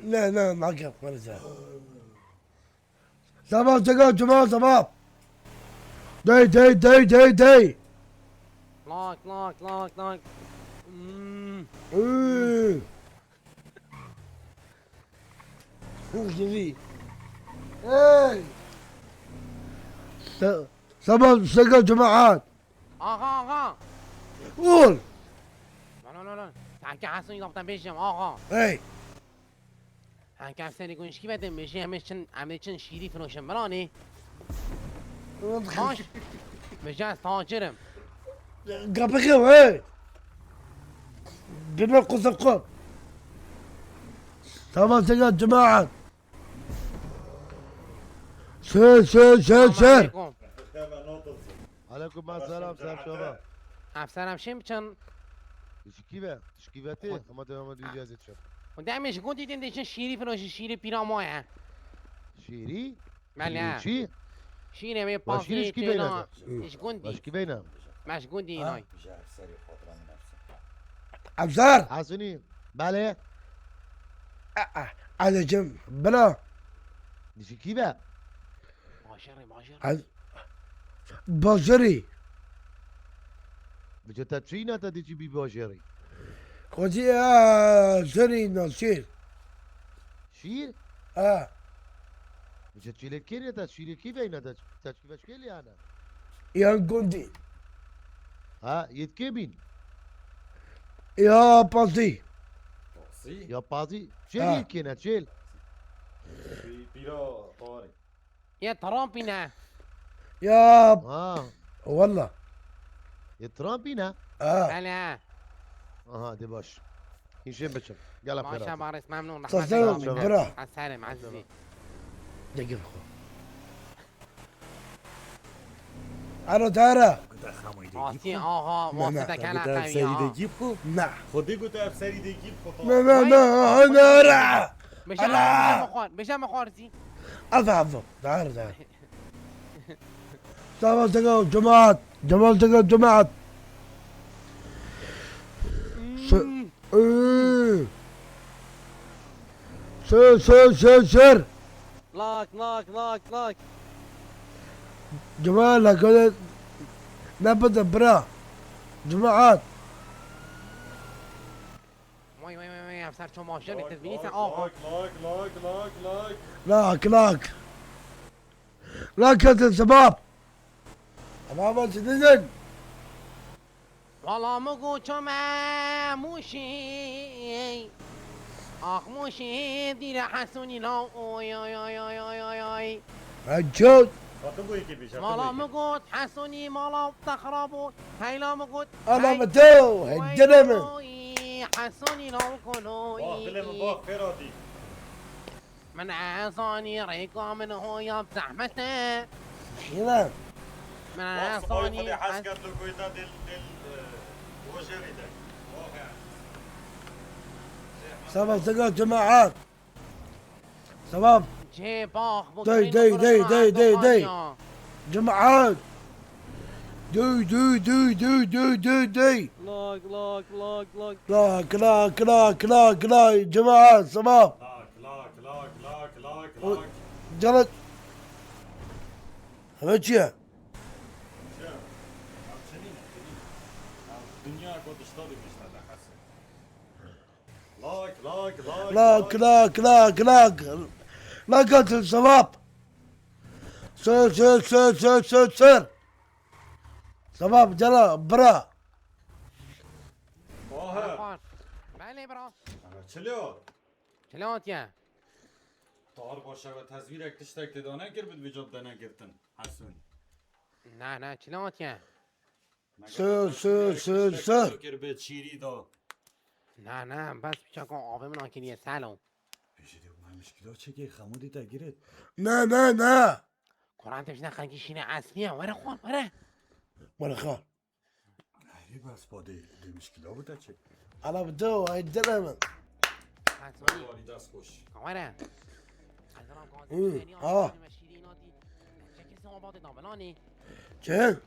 Ne, ne, nake, xwerize. Sabah, cega, cuma, sabah. Dey, dey, dey, dey, dey. Lak, lak, lak, lak. Hmm. Hey! Hey! Sa-, sabah sega cemaat. Axa, axa. Ol. Lan, lan, lan, lan. Sanki Hasan yaptan beşim, axa. Hey. Sanki Hasan'ı gün şikayet etmiş, yemiş için, emri için şiiri filoşum, lan ne? Baş. Mecaz tacirim. Kapı kim, hey? Bilmem kuzum kum. Tamam, sen gel cemaat. Sür, sür, sür, sür. Selamünaleyküm. Aleyküm selam, ser şova. Efseram şim çan. Şikive, şikiveti, ama devam ediyor ziyazet şov. Hûn demê ji gundî din dêçin şîrî firoşî, şîrî pîra ma ye. Şîrî? Belê. Şîrî çi? Şîrê wê Wa şîrî pasî şikî beyna têna da. Ji gundî. Wa şikî beyna? Me ji gundî Ha? inay. Evzar! Hasunî. Belê. Aa, Azecim, bira. Ji kî be? Bajarê, bajarê. Ez-, Bajarê. Biçe te çî ne te dê çî bî bajarê? Xwezî, e, serî na şêr. Şîr? Ha. Biçe çîlê kê ne te, şîrê kî veyne te, te çî veç kê lê hene? Yan gundî. Ha, yê kê bîn? Ya pazî. Pazî? Ya pazî. Çêl Ha. yê kê ne, çêl? Pî-, pîra tarî. Yê Trumpî ne. Ya. Ha. Walla. Yê Trumpî ne? Ha. Belê. Aha, de baş. Hîşê biçim. Gel Baş xêrat. Baris memnun. Sazan, Rahmet bira. Eserim ezîzî. Degir xwe. Alo, Tara. Asî, aha, Na, na. Wasita kena qewiya. Na. Xwedê got ev serî dê gîr xwe. Na, na, na, na, na. Beşe, Ana. Beşe mixwar, beşe mixwar zî. Ava, ava. Dar, dar. Tamam, tamam, cemaat. Tamam, tamam, cemaat. Sür, sür, sür, sür. Lak, lak, lak, lak. Cemaat, la kule ne bide bira. Cemaat. Vay, vay, vay, vay, ev ser ço maşer, te dibînî sen, aha. Lak, lak, lak, lak, lak. Lak, lak. Lak, lak, sebab. Ama ama sizin. Wala min got ço me Mûşê. Ax Mûşê dîre Hesûnî law, oy, oy, oy. Hecot. Mala min got Hesûnî mala te xirab bû. Heyla min got Ana hey, min te, oy, hecene min. Oy, Hesûnî law koloy. Bak, dilê min bak, Ferhatî. Min ezanî rêka min hoya bi zehmet e. Şîna. Min ezanî Xwedê hez kerd li goyta dil, dil, e, rojerî de. Sabah sega cemaat. Sabah. Cê bax bu Dey, dey, dey, dey, dey, dey. Cemaat. Duy, duy, duy, duy, duy, duy, duy. Lak, lak, lak, lak. Lak, lak, lak, lak, lak. Cemaat, tamam. Lak, lak, lak, lak, lak, O, lak. Calat. Hemen çiye? Çiye? Ya, çinî ne, çinî ne? Ya, dinya ku dişta dibişte de hese. Lak, lak, lak, Lak, lak. Lak, lak, lak. Lak atın sevap. Sür, sür, sür, sür, sür, sür. Sevap, cana, bira. Oha. Erfan. Belê bira. Ana, çilyo. Çilyo ya. Tar başa ve tezwîrek tiştek tê da nekir, bi vî cad de negirtin. Hesûn. Na, na, çilyo ya. Sir, sir, sir, sir. Kir bi çîrî da. Na, na, bes çaka avê min akiriye, selo. Pêşî de me mişkîla çekê, xemû dî te giret. Na, na, na. Kur'an te jine xelkî şîne esliye, were xwar, were. Were xwar. Herî bes pa dê, dê mişkîla bû te çek. Ala bi do, ay dile min. Were, were. Hı, ha. Çekê se abatê da bilanê. Çi?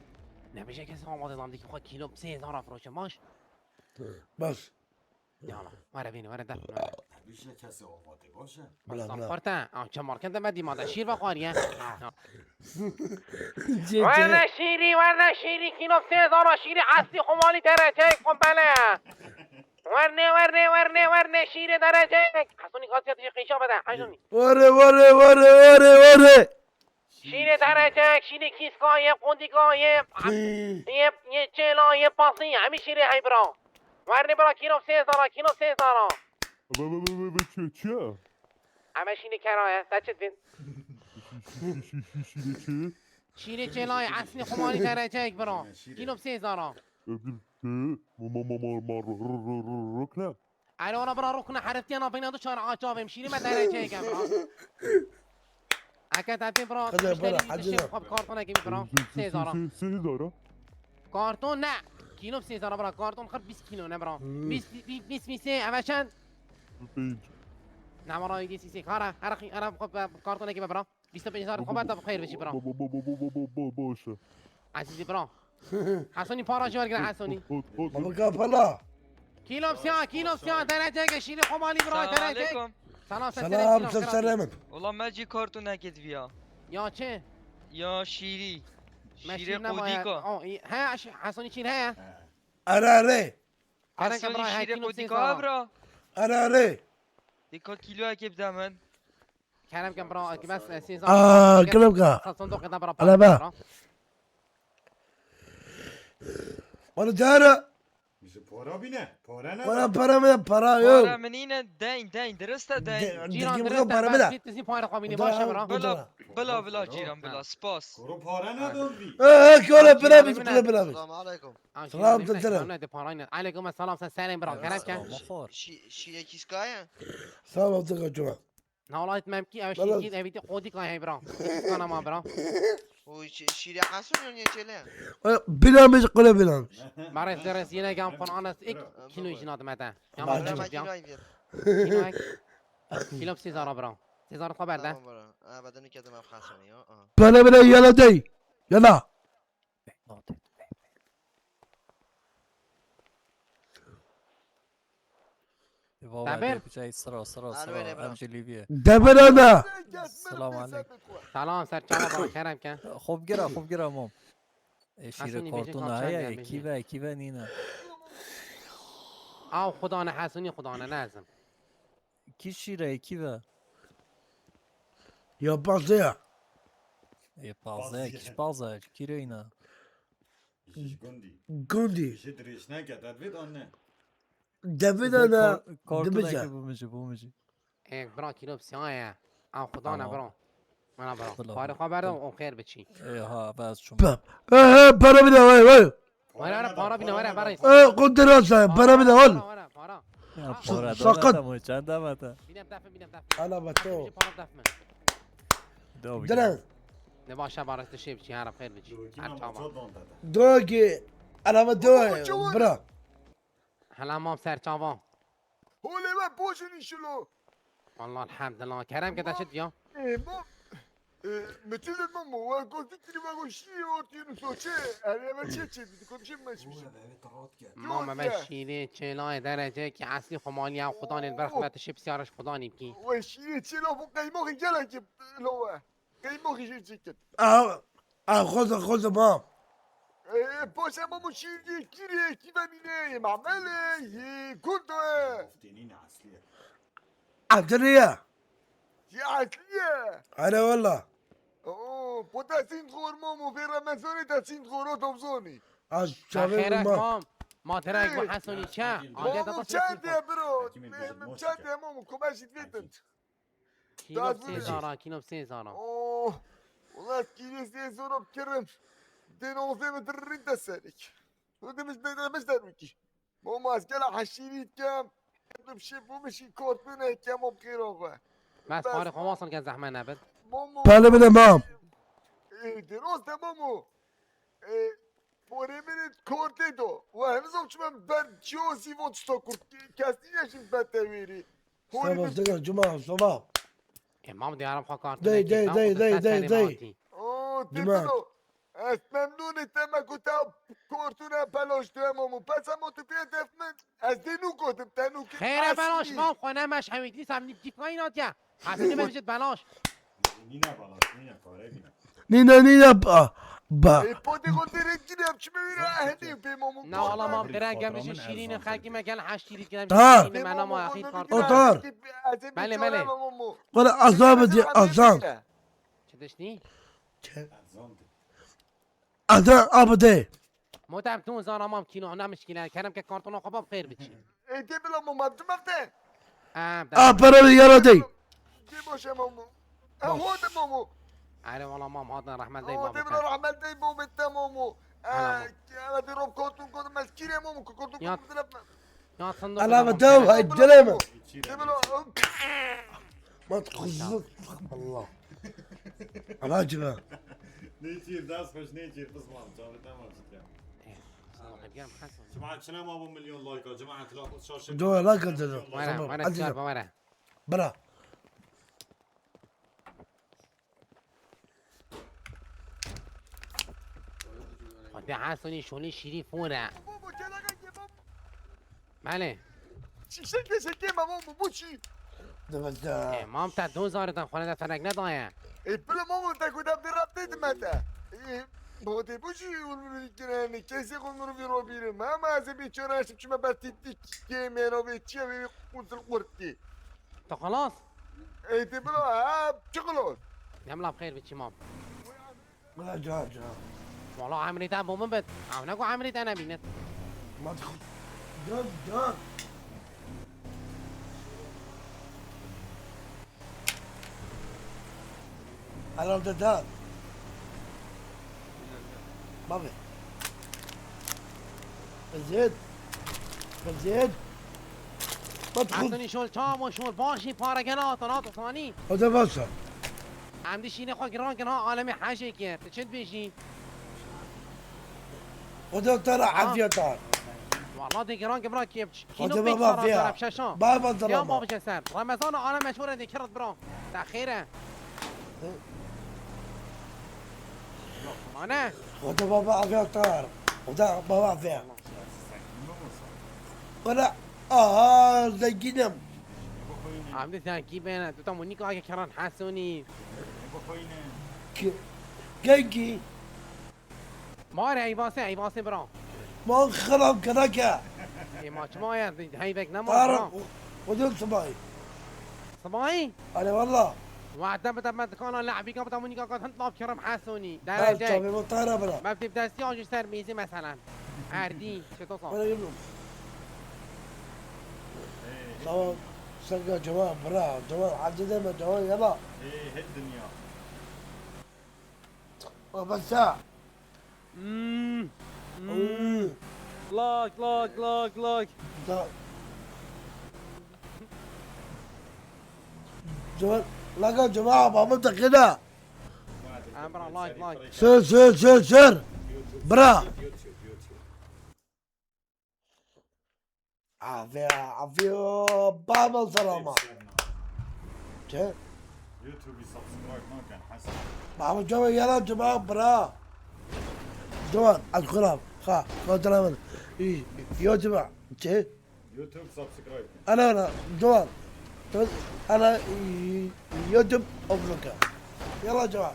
Nebêje kesê amatê zam dikî xwe kîlo bi sê hezar a firoşe baş. Bas. Yala, were vînî, were der. Nebêje kesê amatê baş e. Bila, bila. Parta, a, çe market de me dîma de şîr vexwariye. Cê, cê. Were şîrî, were şîrî, kîlo bi sê hezar a şîrî, eslî xumalî tere, çek xwe bele. Werne, werne, werne, werne, şîrê derecek. Hesonî gaziyatê qîşa bide, Hesonî. Were, were, were, were, were. Şîrê derecek, şîrê kîskayê, qondîkayê, Pî. yê, yê çêla, yê pasî, hemî şîrê hey bira. Werne bira, kîlo sê zara, kîlo sê zara. Be, be, be, be, be, çi, çi? Eme şîrê keraye, te çi dibîn? Şî-, şî-, şî-, şîrê çi? Şîrê çêlayê eslî xumanî dereceyek bira. Şîrê. Kîlo sê zara. E, bir, e, ma, ma, ma, ma, ma, r, r, r, r, rukne. Alo, ona bira rukne, heriftiye navbeyna du çar aç avêm. Şîrê me dereceyek em bira. Eke te dê bira, Hadi müşteri bira, bir hadi şey bira. Xab kartonekî bira. Sê, sê, sê zara. Sê, sê zara. Karton ne. Kîlo sê zara bira. Karton xir bîst kîlo ne bira. Hmm. Bîst, bîst, bîst, bîst, eve çend? Pênc. Namara yedi sîsê. Hara, hara, hara, kartonekî be bira. Bîst û pênc zara xwe berde bi xêr bişî bira. Bo, bo, bo, bo, bo, bo, bo, bo, boş. Ezîzî bira. Hesonî para ji wergire Hesonî. Hot, hot, hot. Baba kapala. Kîlo siya, kîlo siya, dereceke şîrî xwe malî bira, Selam derecek. Aleyküm. Selam, Selam, selam, selam. Selam. Ulan me jî kartonekê diviya. Ya çi? Ya şîrî. Me şîr şîrê nemaye. Qodîka. O, he, Hesonî şîr heye. Are, are. Kerem ke Hesonî bira, he, şîrê kîlo qodîka sê zara. Bira. Are, are. Dika kîloyekê bide min. Kerem ke bira, ki bes, e, sê zara. Aa, kerem ke. Sat sondoqê de bira, Ala be. Bira. Bana cara. Bizi para bine, para ne? Para, para mı, para yok. Para mı nine, deyn, deyn, dirist e deyn. De-, Cîran, de-, dirist e, para bes bile. Git, bizim para kabini başa bira. Bula, bula, bula, cîran, bula, spas. Kuru para ne döndü? Ee, ee, kule, bile, bile, bile. Selam aleyküm. Selam, selam. Aleyküm selam, sen selam bira, kerem ke. Şi-, şi-, şîrê kîskayê? Sağ ol, tek acıma. Nalayet memkî, ev şîrkî, evîtî qodîka hey bira. Kana ma bira. O şî-, şîrê Hesonî ya çêle? E, bilan, bir kule bilan. Barış, derez yine gam fan anas ik kîlo jina dimete. Ya ma kîlo ya. Kîlo sê zara bira. Sê zara xwe berde. Tamam bira. Ha, bedeni kedim ev Hesonî ya. Aha. Bana bile yala dey. Yala. Debir. Debir ana. Debir ana. Selam aleyküm. Selam, serçava bana kerem ke. Xov gira, xov gira mom. E, şîrê kartona heye, kî ve, kî ve nîne. Aw xudane Hesonî xudane nezim. Kî şîrê, kî ve? Ya pazdeh ya. E, pazdeh, kî pazdeh, kî reyna? Ji gundî. Gundî. Ji dirêj neke, te divê dan ne. Devê de de. Kartona dibije. Bumiji, bumiji. E, bira kîlo siya ye. Aw xudane bira. Mana bira. Parê xwe berde û xêr biçî. E, ha, bes çûm. He, he, para bide, vay, vay. Were, were, para bîne, were, were. E, qut dirasa, para bide, al. Were, were, para. Ya, para, sakat. Tamam, çend demete. Bîne defin, bîne defin. Ana bato. Para defin. Dira. Ne başa barış dişe biçî, her xêr biçî. Her çava. Dogi, ana bato, bira. Hela mam serçava. Holê we bojin înşilo. Wallah elhamdulillah. Kerem ke te çi diya? Ê, mam. Ê, mi çi did mam? We gozdî kirî we goşî ortî nu soçe. Erê me çi çi did? Konuşayım ben şimdi. Mam me şîrê çêlayê derecekî eslî xwe malî ew xudanê li ber xwe te şê pisyariş xudanî bikî. We şîrê çêla bu qeymoxî gelekî lo we. Qeymoxî jê çêkin. Ew, ew xweze, xweze mam. Ee, paşa mamu şîrgê kirê kî ve nîne yê mamele yê gund e. Ev dirê ye. Yê eslî ye. Erê wela. Oo, po te sînd xor mamu, vê Remezanê te sînd xor o topzonî. Ez çavê xêrek mam. Ma direk bu Hesonî çe? Mamu çende bro. Çende mamu, kumeşî vêtin. Kîlo sê zara, kîlo sê zara. Oh, wala kîlo sê zara kirim. Dê nozde mi dirrin de serik. Bu demiş, demiş derwikî. Mama ez gela heşîrî kem. Dum şi bu mişî kortun e kem o kiro ve. Mes pare xamasan ke zehme nebit. Momo. Pale bile mam. E, de nozde momo. E, Porê min ê kortê do. Wa hemizan çi me ber ciyo zî von çito kurt. Kes nîne jî bete wêrî. Porê min. Sabah cuma sabah. E, mam diyarim xwe kartine. Dey, dey, dey, dey, dey, dey. O, titino. Ez memnûnî te me ku te kortune peloş tu emo mu. Pesa mo tu pê def min. Ez dê nû gotim te nû ki. Xêre beloş mam xwe ne meş hewî dîsa min dîkayî natiye. Hesî me bijit beloş. Nîne beloş, nîne pare bîne. Nîne, nîne, a, Ba. Ê, potê xwe têrê dikine, em çi bêwî re, ehnî pê Momo. Na wala mam, bira gem ji şîrîn xelkî me gel heşt şîrî dikine. Ha. Şîrîn me nama axîr kartona. Otar. Belê, belê. Wala azam de azam. Çi diştî? Azam abde. Motem tu zana mam kîno, ne mişkîle. Kerem ke kartona xwe bab xêr biçî. Ê, tê bila Momo, em tu mefte. Em, A para bir yara dey. Tê baş e Momo. E, ho de Momo. Erê wala mam hatin rehmet dey Ho mam. de bila rahmet dey Momo, te Momo. E, Ana, e, de rob kotum kotum, ez kîrê Momo, kotum Ya. kotum dilep me. Ya sen de Ala Momo, be dev Kerem. hay dileme. Tê bila, Ma txuzuk. Allah. Ama cima. Nêçîr, dest xweş, nêçîr, pismam, çavê te ma çike. Sana bakayım, Hasan. Çima çine ma bu milyon like, cima entila xwe şaşe. Do la kadar. Wara, wara, Hadi. çıkar, wara. Bra. Hadi Hasan'ın şunu şiri fora. Momo, gel aga, gel Momo. Belê. Şişe keseke Momo, bu çi? Demek ya. E, mam te don zarı da xwana da ferek ne daye. E, bila Momo, te ku da bir rap dedim ben de. E, bu de bu çi, ulmuru kireni, kesi ulmuru bir o birim. Ama az bir çöre açıp çime bertittik. Kemero ve çiye ve kutul kurtti. To xelas. E, de bila, ha, çıkılos. Dem laf xeyr biçi mam. Bra can can. Wala emrî te bo min bit. Ew ne ku emrî te nebînit. Ma txu. Can can. Herhalde da. Baba. Eziyet. Eziyet. Ma txu. Hasanî şol çawa şol başî pare gel atan at Osmanî. O da varsa. Em dişîne xwe giran kin ha alemê hejê kir. Tu çi dibêjî? O da tara Ha. Afiyet ha. Wala de giran kin bira kêp. O Kîno da pêk baba sara fiya. sara pişeşa. Baba da Ya baba. ma bice ser. Remezan alem meşhur de kirit bira. Te xêre. Mane. O da baba Afiyet ha. O da baba Afiyet. Bana aha zenginim. Em de zengî bene. Tu tam nika ke keran Hasanî. Ki- Gengi. Mare eyvase eyvase bira. Ma xirab keneke. E ma çima ya heyvek ne ma Tarım. bira. O da sıbayı. Sibayî? Hani valla. Wahde bide me dikana lehbîka bide min nîka got hin laf kirim Hesonî. Her Derece. çavê ma tara bira. Me bi destî ajî ser mêzî meselen. Erdî. Çi to Bana yürü. Tamam. Sen gel cevap bırak. Cevap hadi deme cevap yala. Ê hê dinya. O ben sen. Hmm. Hmm. Like, like, like, like. Da. Cevap. Laga cevap ama da keda. Em bira like, like. Sür sür sür sür. Bra. Afiya afiya. Baba salama. Çe? YouTube'u subscribe nakin Hasan. Baba cevap yala cevap bra. Cevap. Al kuram. Ha. Kuram. Yo cevap. Çe? YouTube subscribe. Ana ana. Cevap. Ana YouTube obluka. Yala cevap.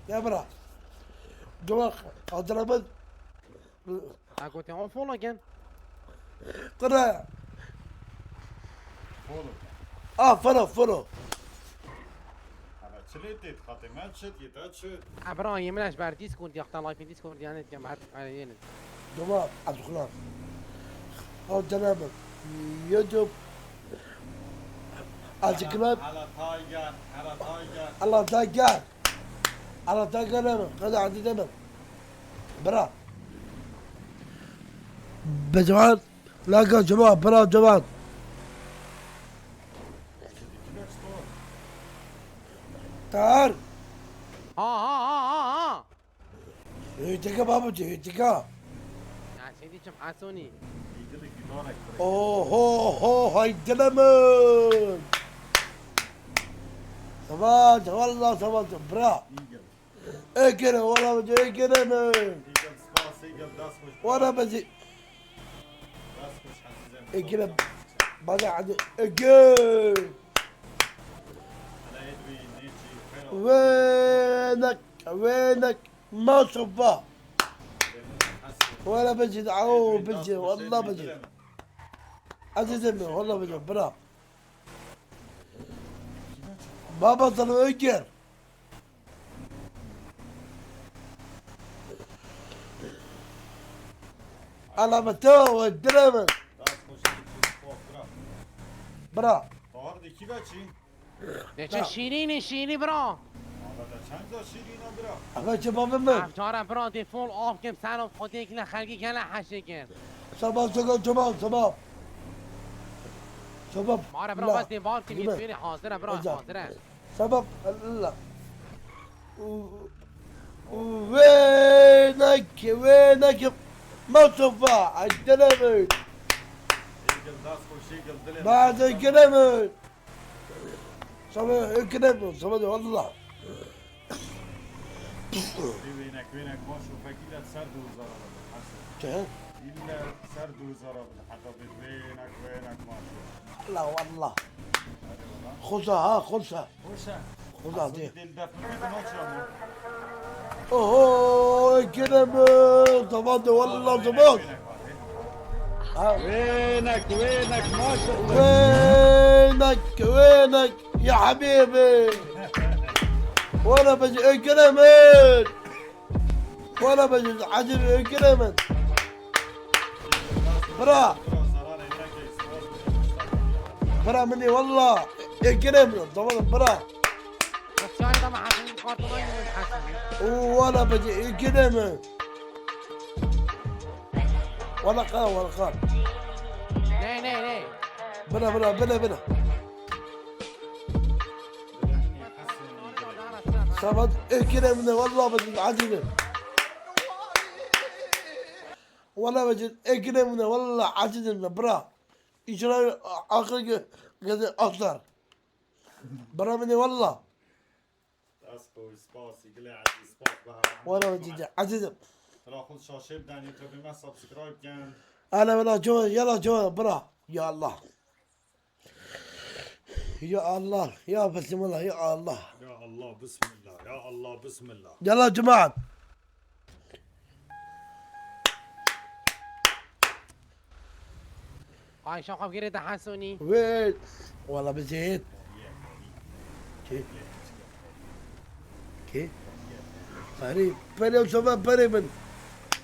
Ya bra. Cevap. Hatırlamadın. Ha gotê wan follow kin. Kıra. Follow. Ah follow follow. Ama çilê tê xatê me çit yê te çit. Ebra yê min ez ber Discord ya xta live Discord yani dikem her her yeni. Cevap. Abdullah. Hatırlamadın. YouTube. Azıcık lan. Hala tayga, hala tayga. Allah da gel. Allah da gel hemen. Hadi hadi deme. Bra. Bezewan. La gel cevap. Bra cevap. Tar. Ha ha ha ha ha. Hüteka babucu hüteka. Ya şey diyeceğim Hasoni. Eagle gitarek. Oho ho hay dilemin. Tamam tamam Allah tamam bra. Eagle. Ekene wala bu ekene mi? Eagle spas, Eagle dest hoş. Wala bezi Dest hoş azizim. Eagle bana hadi ekene. Hala edwi neci. Wenek wenek. Maşallah. Wala bicî, aw bicî, wallah bicî. Ezîzim, wallah bicî, bira. Baba sana öker. Alamet o, direme. Bira. Bahar de kî ve çî? Ne çi şîrînî şîrî bira. Ama da çend de şîrîn o bira. Ama çi babê min? Ev cara bira dê fol av kim ser xwedê kine xelkî gele heşê kir. Sabah sabah sabah sabah. Sabah. Mare bira bes dê bar kim yê hazir e bira hazir e. Sabah Allah. Wênek, wênek. Maşallah, eştelemit. Bazı eştelemit. Sana eştelemit, sana da Allah. Wênek, wênek, maşo fekî de ser du hezar arabin, Hesen. Çi? Îlle ser du hezar arabin, heta bir wênek, wênek, maşo. La wallah. Xoşa ha, xoşa. Xoşa. Xoşa dê. Oho, kerem, zaman de wallah zaman. Ha. Wênek, wênek, maşallah. Wênek, wênek, ya habibi. Wala bes ekrem. Wala bes acil ekrem. Bira. Bira min ê wallah. Ekrem, tamam bira. Wala bes ekrem. Wala qal, wala qal. Ney, ney, ney. Bira, bira, bira, bira. Sabat ekrem ne, wallah bes acil. Wala bes ekrem ne, wallah acil ne, bira. İçine akıl gö-, gözü atar. Bira min ê wallah. Dest xweş, spasî, gilê ezîz, spas be her Wala bes acil. Ezîzim. Tira xwe şaşê bidenî, tu bî me subscribe ken. Ana wala co, yala co, bira. Ya Allah. Ya Allah, ya Bismillah, ya Allah. Ya Allah, Bismillah, ya Allah, Bismillah. Yala cemaat. Ayşe xwe girê de Hesûnî. Wê, wala bizêt. Kê? Kê? Perî, perî, o sefer perî min.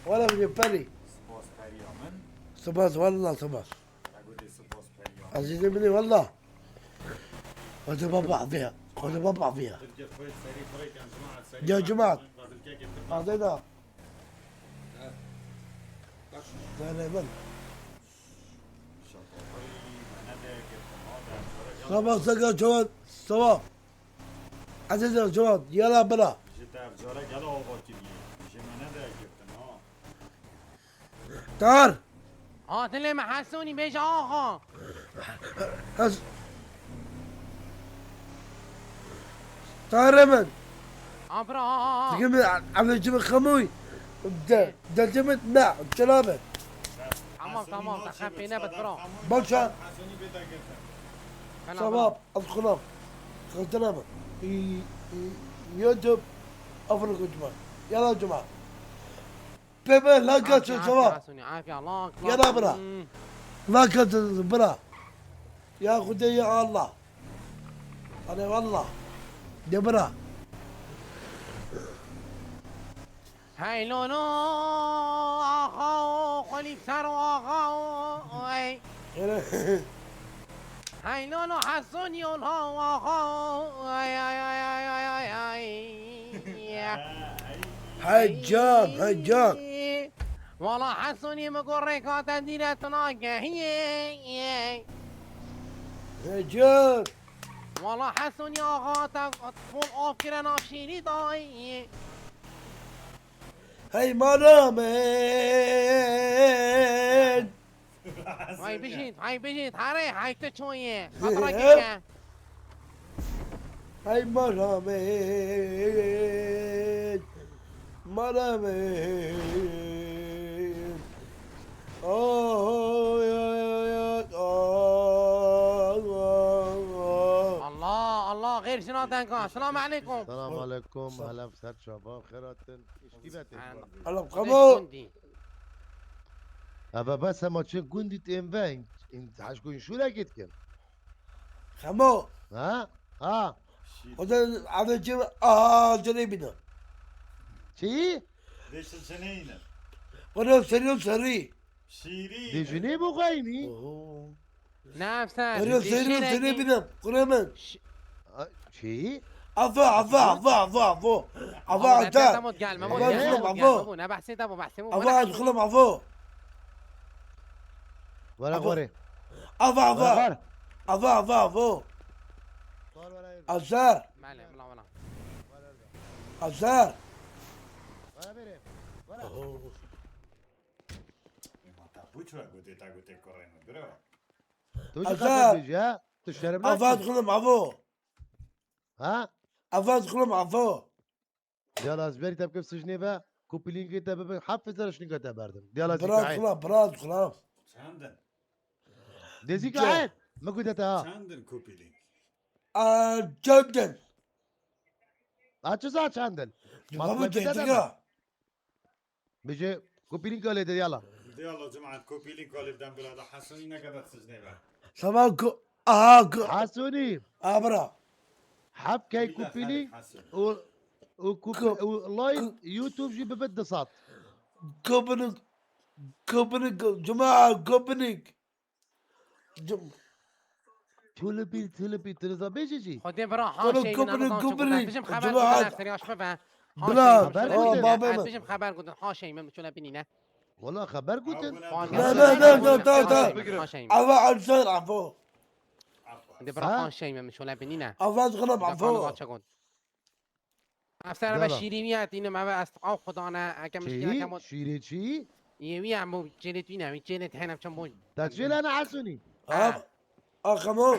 Wala bizê perî. Spas periya min. Spas, wala spas. Ezîzê min ê, wela. Xwedê baba afiya. Xwedê baba afiya. Ya cemaat. Xwedê da. Zane ben. Sabah seka çawa, sabah. Ezîzê cemaat, yala bira. Ji te ev cara gela ava kiriye. Ji me nede girtin ha. Tar! Ha, dilê me Hesûnî bêje axa. Hes-, Tarê min. Ha, bira, ha, ha, ha. Dike min, evê çi min xemûy. De, de çi min, ne, çila be. Tamam, tamam, te xem pê nebit, bira. Başa. Kana, bira. Tamam, ez xunam. Xeltene min. İ, i, YouTube, afirî ku cuma. Yala cuma. Pê me, like atın, tamam. Yala bira. Like atın bira. Ya Xwedê ya Allah. Hadi wallah. De bira. Hey lolo, axa, xwelî ser axa, ey. Hele. Hey lolo, Hesûnî, ola, axa, ey, ey. Hey can, hey can. Wala Hesûnî, min got rêka te dîre tu nagehiyê. Hey can. Wala Hesûnî, axa, te fol av kire nav şîrî dayî. Hey mala min. Hay bijît, hay bijît, herê, hay tu çoyê. Xatira keke. Hey mala min. Mala min. Oh, ya, ya, ya. Oh, oh, oh. Allah, Allah, Xêr jina denga. Selam aleykum. Selam aleykum. Helal ser çava. Xêr hatin. Îşkî be tê. Elem xemo. Eve bes hema çi gundî tên ve. Hej ku şûrekê dikin. Xemo. Ha? Ha. Xwedê eve çi? Aha, canê bîne. Çi? Dêşil jinê yî ne. Xwedê serî serî. Şîrî. Dê jinê bixweyî. Ne efser. Xwedê serî serî bîne. Kurê min. Çi? Ava, ava, ava, ava, avo. Ava, ata. Tamam gelme bu. Gelme bu. Ne bahsede bu bahsede bu. Ava, adxulum, avo. Were xore. Ava, ava. Ava, ava, avo. Azar. Mele mla mla. Azar. Ema te bû çi gotê te gotê kurê min bira. Tu jî qetek bêjî ha? Tu şerm nakî? Ava, adxulum, avo. Ha? Ava, adxulum, avo. Diyala ez berî te bikim sijnê ve, ku pilînkê te bibe, heft hezar şilînga te berdim. Diyala Bira, adxula, bira, adxula. Çend in? Dezîka et. Min ku de te ha. Çend in ku pilînk? A, çend in? A çi za çend in? Baba, têtiga. Bije ku pilînka lê de diyala. Diyala cemaat ku pilînka lê dem bila da Hesûnî neke de sijnê ve. Sema ku, aha ku. Hesûnî. Abra. Hep key ku pilînk û û ku û like YouTube jî bibe du sed. Ku binik, ku binik, cemaat ku binik. Tulipî, tulipî, tu niza bêjî jî. Xwedê bira ha şey min Kubrik, anazan Kubrik, çi bijim xeber Cuma gudin hat. Efseri aşme ve. Bira, Xeber o gudin. babê Ez min. Bijim xeber gudin ha şey min şöyle binine. Wala xeber gotin. Ne, ne, ne, ne, ne, ne. Ha şey min. Ava, Azar, avo. De bira ha şey min şöyle binine. Ava, adxulum, avo. Efsere ve şîrî viya tînim eve est av xudane eke mişkile kemo. Şîrê çi? Yewi em bu çêlê tîne, wî çêlê tîne çem boy. Te çêlene Hesûnî. Av, akamo.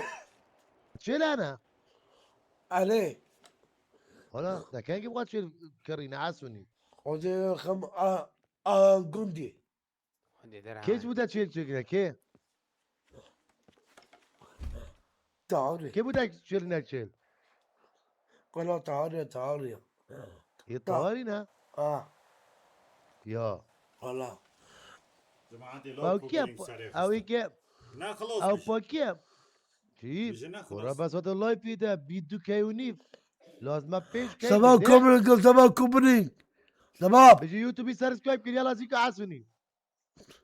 Çêlene. Alê. Wala te kengî bixwe çêl kirîne Hesûnî. Xwedê xem a, a gundî. Kê ji bû te çêl çêkine kê? Tarî. Kê bû te çêl ne çêl? Kola tarî, tarî. Yê tarî ne? Ha, Ya. hala. Cemaatê Ew lo kê? ku serê Ew ê kê? Ne xelos Ew bî. Pa kê? Çî? Bijî ne Kora xelos. Bes hate lay pî de bî du key û nîv. Lazim e pênc key. Seba bide. Kubrik, seba Kubrik. Seba. Bijî YouTube subscribe kir yala zîka Hesûnî.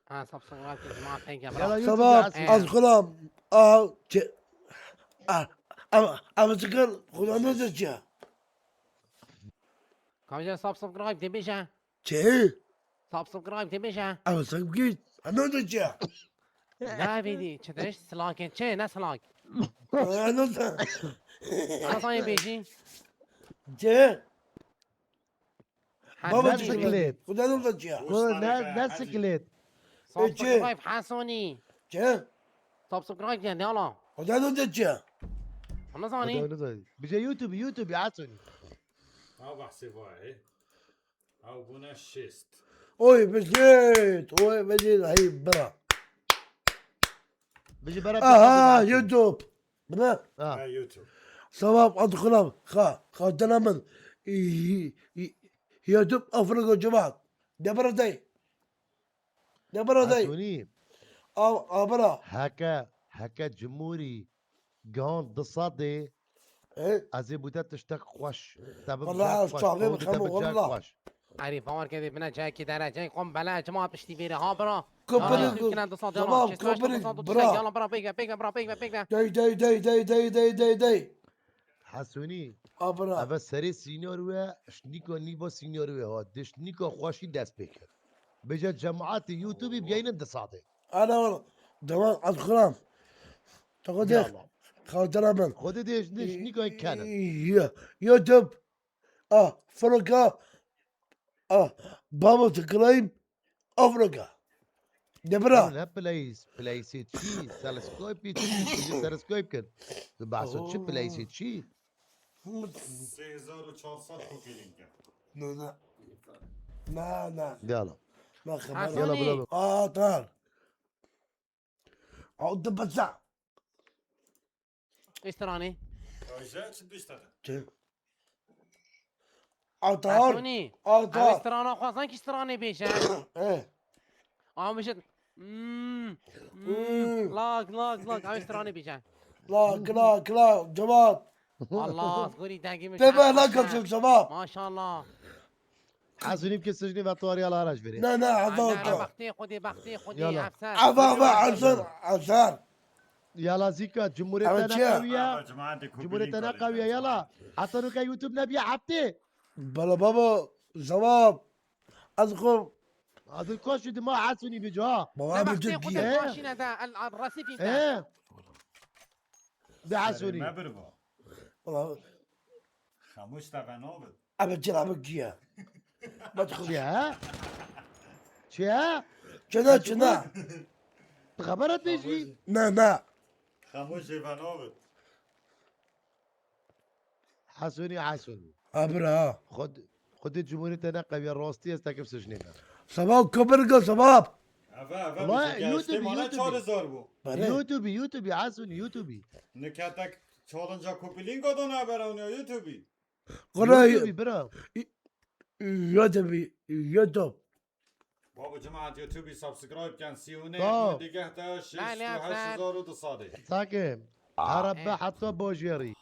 Ha subscribe kir ma pek ya Yala bra. YouTube Seba, Hesûnî. az kulam. A, çe. A, ama, ama çıkar, Kur'an'da da çe. Kamca subscribe de beje. Çe? Subscribe de beje. Ama sen git. Anladın çe. Ne bidi, çeteş slaken çe ne slak. Anladın. Ana sana beji. Çe. Baba Ne siklet. Kur'an'da çe. Ko ne ne siklet. Subscribe Hasoni. Çe. Subscribe ya ne ala. Kur'an'da çe. Ana zani. Bijî YouTube YouTube Hesûnî. Ha bahsê vayê. Ew bûne şêst. Oy, bijit. Oy, bijit. Hey, bira. Bijî bera. Aha, YouTube. Bira. Ha. Ha YouTube. Sevap ad kulam. Ha, ha, dene min. İ-, i-, YouTube Afrika cemaat. De bira dey. De bira dey. Hesûnî. Av, abra. Heke, heke cumhurî gan du sedê E, ez ê bûte tiştek xweş. Te bi Vallahi xweş, ez çavê te bixem, bi vallahi. xweş. Erî bawer kerdê bine cayekî dere cayek qom bela cima piştî vêrê ha bira. Kupirik. Kine du sed Tamam, yana. Şêst beş Kupirik, doksan dokuz bira. Yana bira pêk ve pêk ve bira pêk ve pêk ve. Dey, dey, dey, dey, dey, dey, dey, dey. Hesûnî. Abra. Eve serê sînor we, şnîka nîva sînor we ha. Di şnîka xweşî dest pê kir. Bêje cemaatê YouTube'î bigeynin du sedê. Ana wala. Devam, ad kulam. Tako de. Yallah. Xatira min. Xwedê dê ji şnîka kenin. Ya, YouTube. Ah, Afrika. Ah, baba tıklayayım. Afrika. De bira. Ne plays, playsê çi? Teleskopî çi? Çi teleskop kin? Tu behsa çi playsê çi? Sê hezar û çar sed kopî link e. Ne, ne. Ne, ne. Yala. Ne haber. Yala bila. Aa, tar. Aa, de basa. Îstiranê. Aje çi dişte de? Çi? Atar. Atar. Ev strana xwazan ki stranê bêje. Eh. Amişit. Hmm. Hmm. Lak, lak, lak. Ev stranê bêje. Lak, lak, lak. Cevap. Allah, gurî dengê min. Te ben lak atın cevap. Maşallah. Hezûnî bike sijnê ve tuwarî ala haraç verê. Ne, ne, hezar. Bextê xwedê, bextê xwedê. Yala. Efser. Ava, ava, hazır, hazır. Yala zîka, cumhuriyet te ne qewiye. Cumhuriyet te ne qewiye, yala. Heta nuke YouTube nebiye heptê. Bela baba, cevap. Ez xo. Hazır koş şu dima Hezûnî bico ha. Baba, ne bextê xwedê maşîne de, el, el, resîfî te. He. De Hezûnî. Me bir bu. Baba. Xamûş te ben oğlum. Abi, cila bik giya. Çi ya? Çi ya? Çina, çina. Tu xeber et jî? Ne, ne. Xamûş Ivanov. Hesûnî, Hesûnî. Ha, bira. Xwed-, xwedê cumhuriyete ne qewiye, rastî ez tekim sijnê me. Sebab kibirga sebab. Eve, eve, wala, YouTube, YouTube. Çar hezar bû. Belê. YouTube, YouTube, Hesûnî, YouTube. Niketek challenge-a Kopilînga dana bera û ya YouTube. Qura YouTube, bira. YouTube, YouTube. Babo cemaat YouTube subscribe ken, sî û neh digeh te şeş û heşt hezar û du sedê. Sake. Arebe heta bojêrî.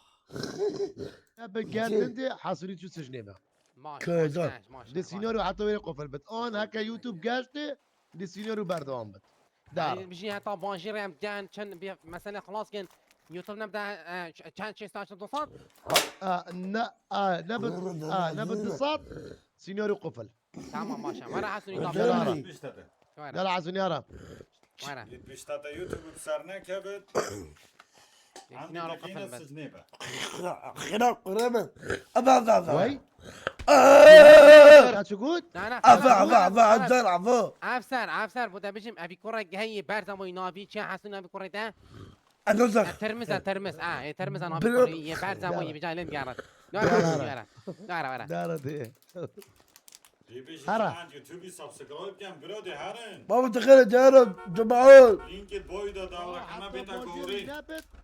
Ebe gendin de Hesûnî çû sijnê me. Köyde. De sînor û heta wê qofil bit. An heke YouTube geştê, de sînor û berdewam bit. Dar. Bijî heta bajêrê em gen çend bir mesele xilas kin. YouTube nebde, e, ç-, çend şêst heşt du sed? E, ne, e, ne bi, e, ne bi du sed. Sînor û qofil. Tamam, başa. Were Hesûnî da. Gel ara. Were. Gel Hesûnî ara. Were. Yetmiş tane YouTube bi ser nekevit. Sînor û qofil bit. Xira, xira, xira. Aba, aba, aba. Vay. Aa! Kaçı gut? Na, na, ava, ava, ava, ava, ava. Efser, efser, bu da bizim evi kore geyi berzamoy navi çe Hesûn evi kore de. Anladım. Termiz, termiz. Ha, e, termiz ana bir kore ye berzamoy ye bir cahilin diyara. Dara, dara. Dara, dara. Dara de. Hara. YouTube subscribe ken bira de herin. Baba te xêre diyara cemaat. Linki boyu da dawra kana beta gori.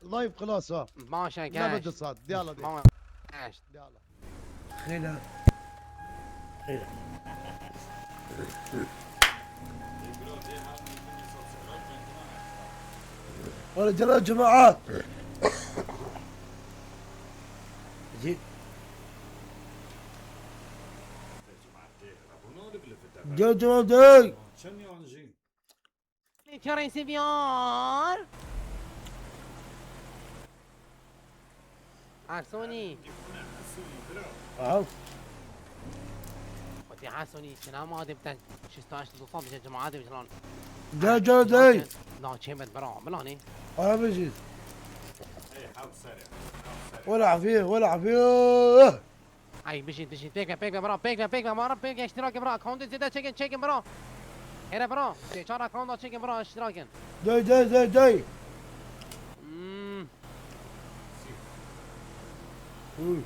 Live xilasa. Maşa gel. Ne bi du sed. Diyala de. Maşa. Diyala. Xêla. Xêla. Wala cela cemaat. Zî. Gel cemaat, gel. Kerên seviyar. Hesûnî. Aha. Xwedî Hesûnî, çina ma de biten şêst heşt du sed bije cemaatê bijilan. De, de, de. Na çê min bira, bilanê. Ara bijî. Wala afiye, wala afiye. Ay, bijî, bijî. Pêk ve, pêk ve, bira, pêk ve, pêk ve, bira, pêk ve, iştirak, bira. Accountê zêde çekin, çekin, bira. Here, bira. Sê çar account çekin, bira, iştirak in. Dey, dey, dey, dey. Hmm. Uy.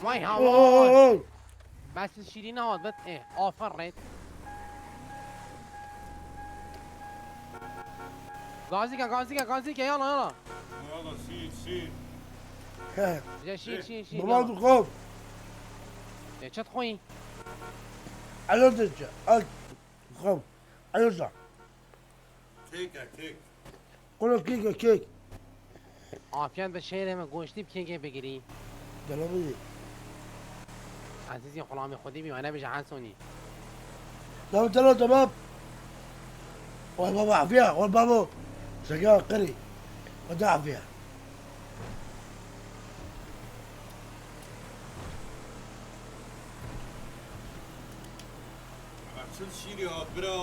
Vay, ha, vay. Bes şîrî nehat bit. Ê, aferin. Gazîke, gazîke, gazîke, yala, yala. Yala, şîr, şîr. He. Ya şîr, şîr, şîr. Baba, yala. Tu xov. Ya çet xoyî. Alo, dece. Al. Xov. Alo, sa. Kêk e, kêk. Qolo kêk e, kêk. Afiyet be şêrê me, goştî bi kêkê bigirî. Dela bigî. Ezîzî xulamê xwedî bî, me nebêje Hesûnî. Tamam, tamam, tamam. Oy baba, afiye, oy babo. Şeker qirî. Oda afiye. Çil şîrî hat bira.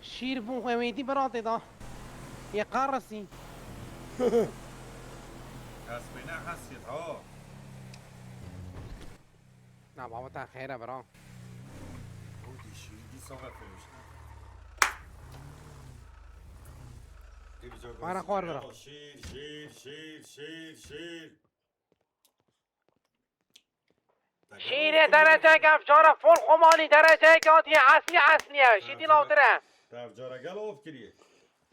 Şîr bû xwe wêdî bira tê da. Yê qerisî. Ez bêne hesiyet ha. Na baba te xêre bira. Ew dî şîr dîsa ve firoştin. Dê bi cor Mara xwar bira. Şîr, şîr, şîr, şîr, şîr. Şîrê derecek ev cara fol xwe manî derecek hatiye eslî eslî ye. Şîdî lawtir e. Te ev cara gel of kiriye.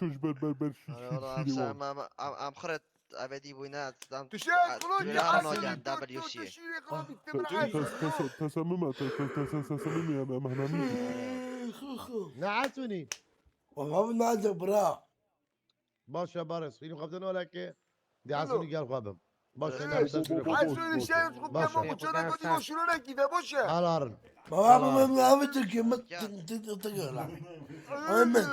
çû ji ber, ber, ber şî-, Ay, şî-, Allah, şîrê em wan. Em, em, em xire ebedî bûyne, em, Tu şey, a, Kuro, tu ki, yara Aslı, nagiyan, tu, W C. Tu şîrê xwe bitti, Tes-, bırak. tes-, tes-, tesemim e, tes-, tes-, tes-, tesemim e, em, em henamî. Ne Hasunî? Wala bu nazik bırak. Baş e, Baris. Xîlî xwe bidin olekê. Di Hasunî gel xwe bim. Baş e, Baş e, gel Baş e. Hasunî şey, Baş e. Tamam, bu çocuk o diyor, şuraya gide, boş ver. Halarin. Baba, bu ben abi Türkiye, mı, Ya. Tı, tı, tı, tı, lan. Aynen.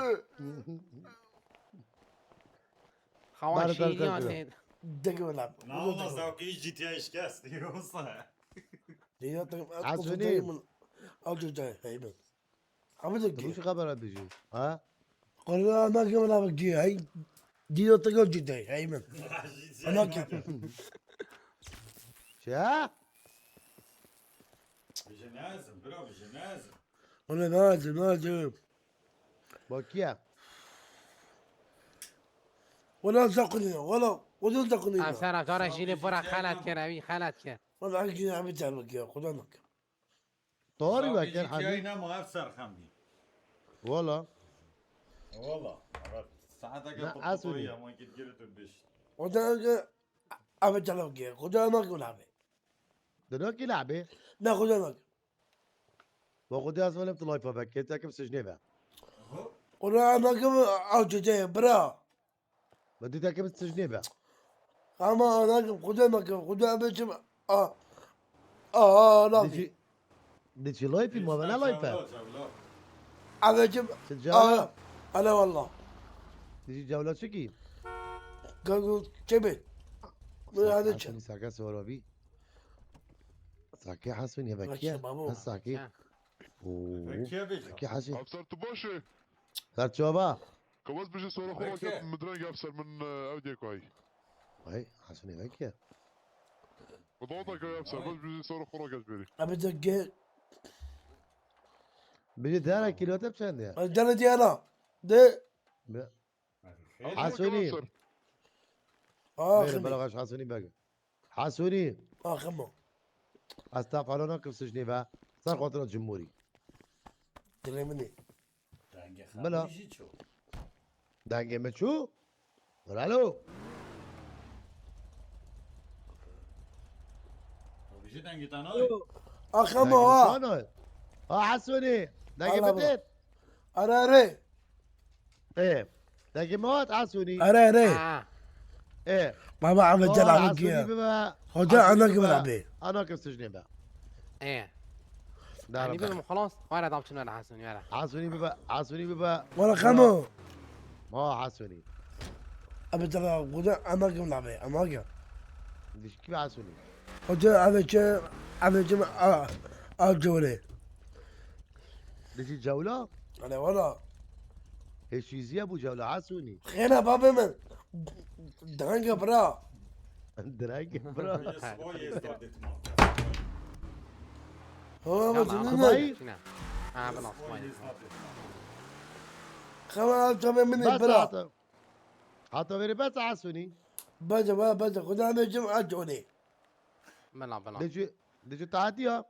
Xewa Bari şîrî derdest yan bile. Tê. Dege lan. Ne oldu? Zevkî G T A şikest. Yoksa. Dünya takım, Hasunî. Al G T A, hey ben. Abi de Tu ki. Şu xebera dijî. Ha? Qurban, ama ki bana bak ki, hey. Dünya takım G T A, hey ben. Ana ki. Şey ha? Bije nazim, bro, bije nazim. Ona nazim, nazim. Bak ya. Wala zakınıyor, wala, wala zakınıyor. Em sera cara jî lê bira xelet kir, evî xelet kir. Wala hangi abi de bak ya, Kur'an bak. Tarî Zarokê wekir jî hemî. Çiyayî nema, ev serxem bî. Wala. Wala. Evet. Saeteke Ne, tu Esûnî. Tutayî, heman git girit û bişt. O da ki abi çalak ki. Koca ama ki abi. Dina ki labi. Ne koca ama ki. Wa xwedê ez welem tu layfa vekir, tekim sijnê ve. Koca ama ki al çiçeği bira. Ve dî tekim sijnê ve. Ama ana ki koca ama ki. Koca abi çim. A. A, a, Di abi. Çi, di çi layfî ma ve ne layfe? Çavla, çavla. Abi çim. Çi cevla? A, ana valla. Di çi cevla çi ki? Gagu çebi. Bu yani çim. Sake sora bî. Sake Hasan yemek ye. Bak, baba. Ha, sake. Ha. Oo. Peki abi. Sake Hasan. Afsar tu baş e. Ser çava. Kavaz bije sonra xora Peki. Ket midren gel ser min, e, ev diye koy. Ay, Hasan yemek ye. Bu da da koy afsar. Bas bije sonra xora ket beri. Abi de gel. Biri dara kilo tep çende. Ay, dara diyana. De. Be- Hasuni. Aa, Beri ximi. Belaş Hasuni bege. Hasuni. Aa, ximo. Ez te falo nakim sijnê ve. Ser xatira cumhurî. Dilê min e. Dengê Bila. Xemî jî ço. Dengê min çû? Bralo. Abi jî dengê te nayê. Axama Dengê min ha. Çû nayê? Ha Hasuni. Dengê Ala min baba. Têt. Ara re. Ê. Dengê min hat Hasuni. Ara re. Ha. Ê. Baba Ahmet Aa, Cenab Hasuni ya. Bibe. Hoca Hasuni ana bibe. Kim abi? Ana kim sijnê be. Ê. Dara Hani be. Bibe xalas. Wara dam çuna Hasuni wara. Hasuni bibe. Hasuni bibe. Wala xamo. Ma Hasuni. Abi tara hoca ana kim abi? Ama ya. Dişki Hasuni. Hoca abi çe abi çe a a cewre. Dijî cewla? Hele wala. Hêşîziye bû cewla Hasûnî. Xêne babê min. Direnge bira. Direnge bira. Ho, ama Tamam, tu ne? Kubayî? Çine. Ha, ben asmayım. Xema al çavê min ê Bes bira. Hata. Hata verê bes Hasûnî. Bence, bence. Xuda ne cim aç onu. Bela, bela. Dijî, dijî tahtî ya.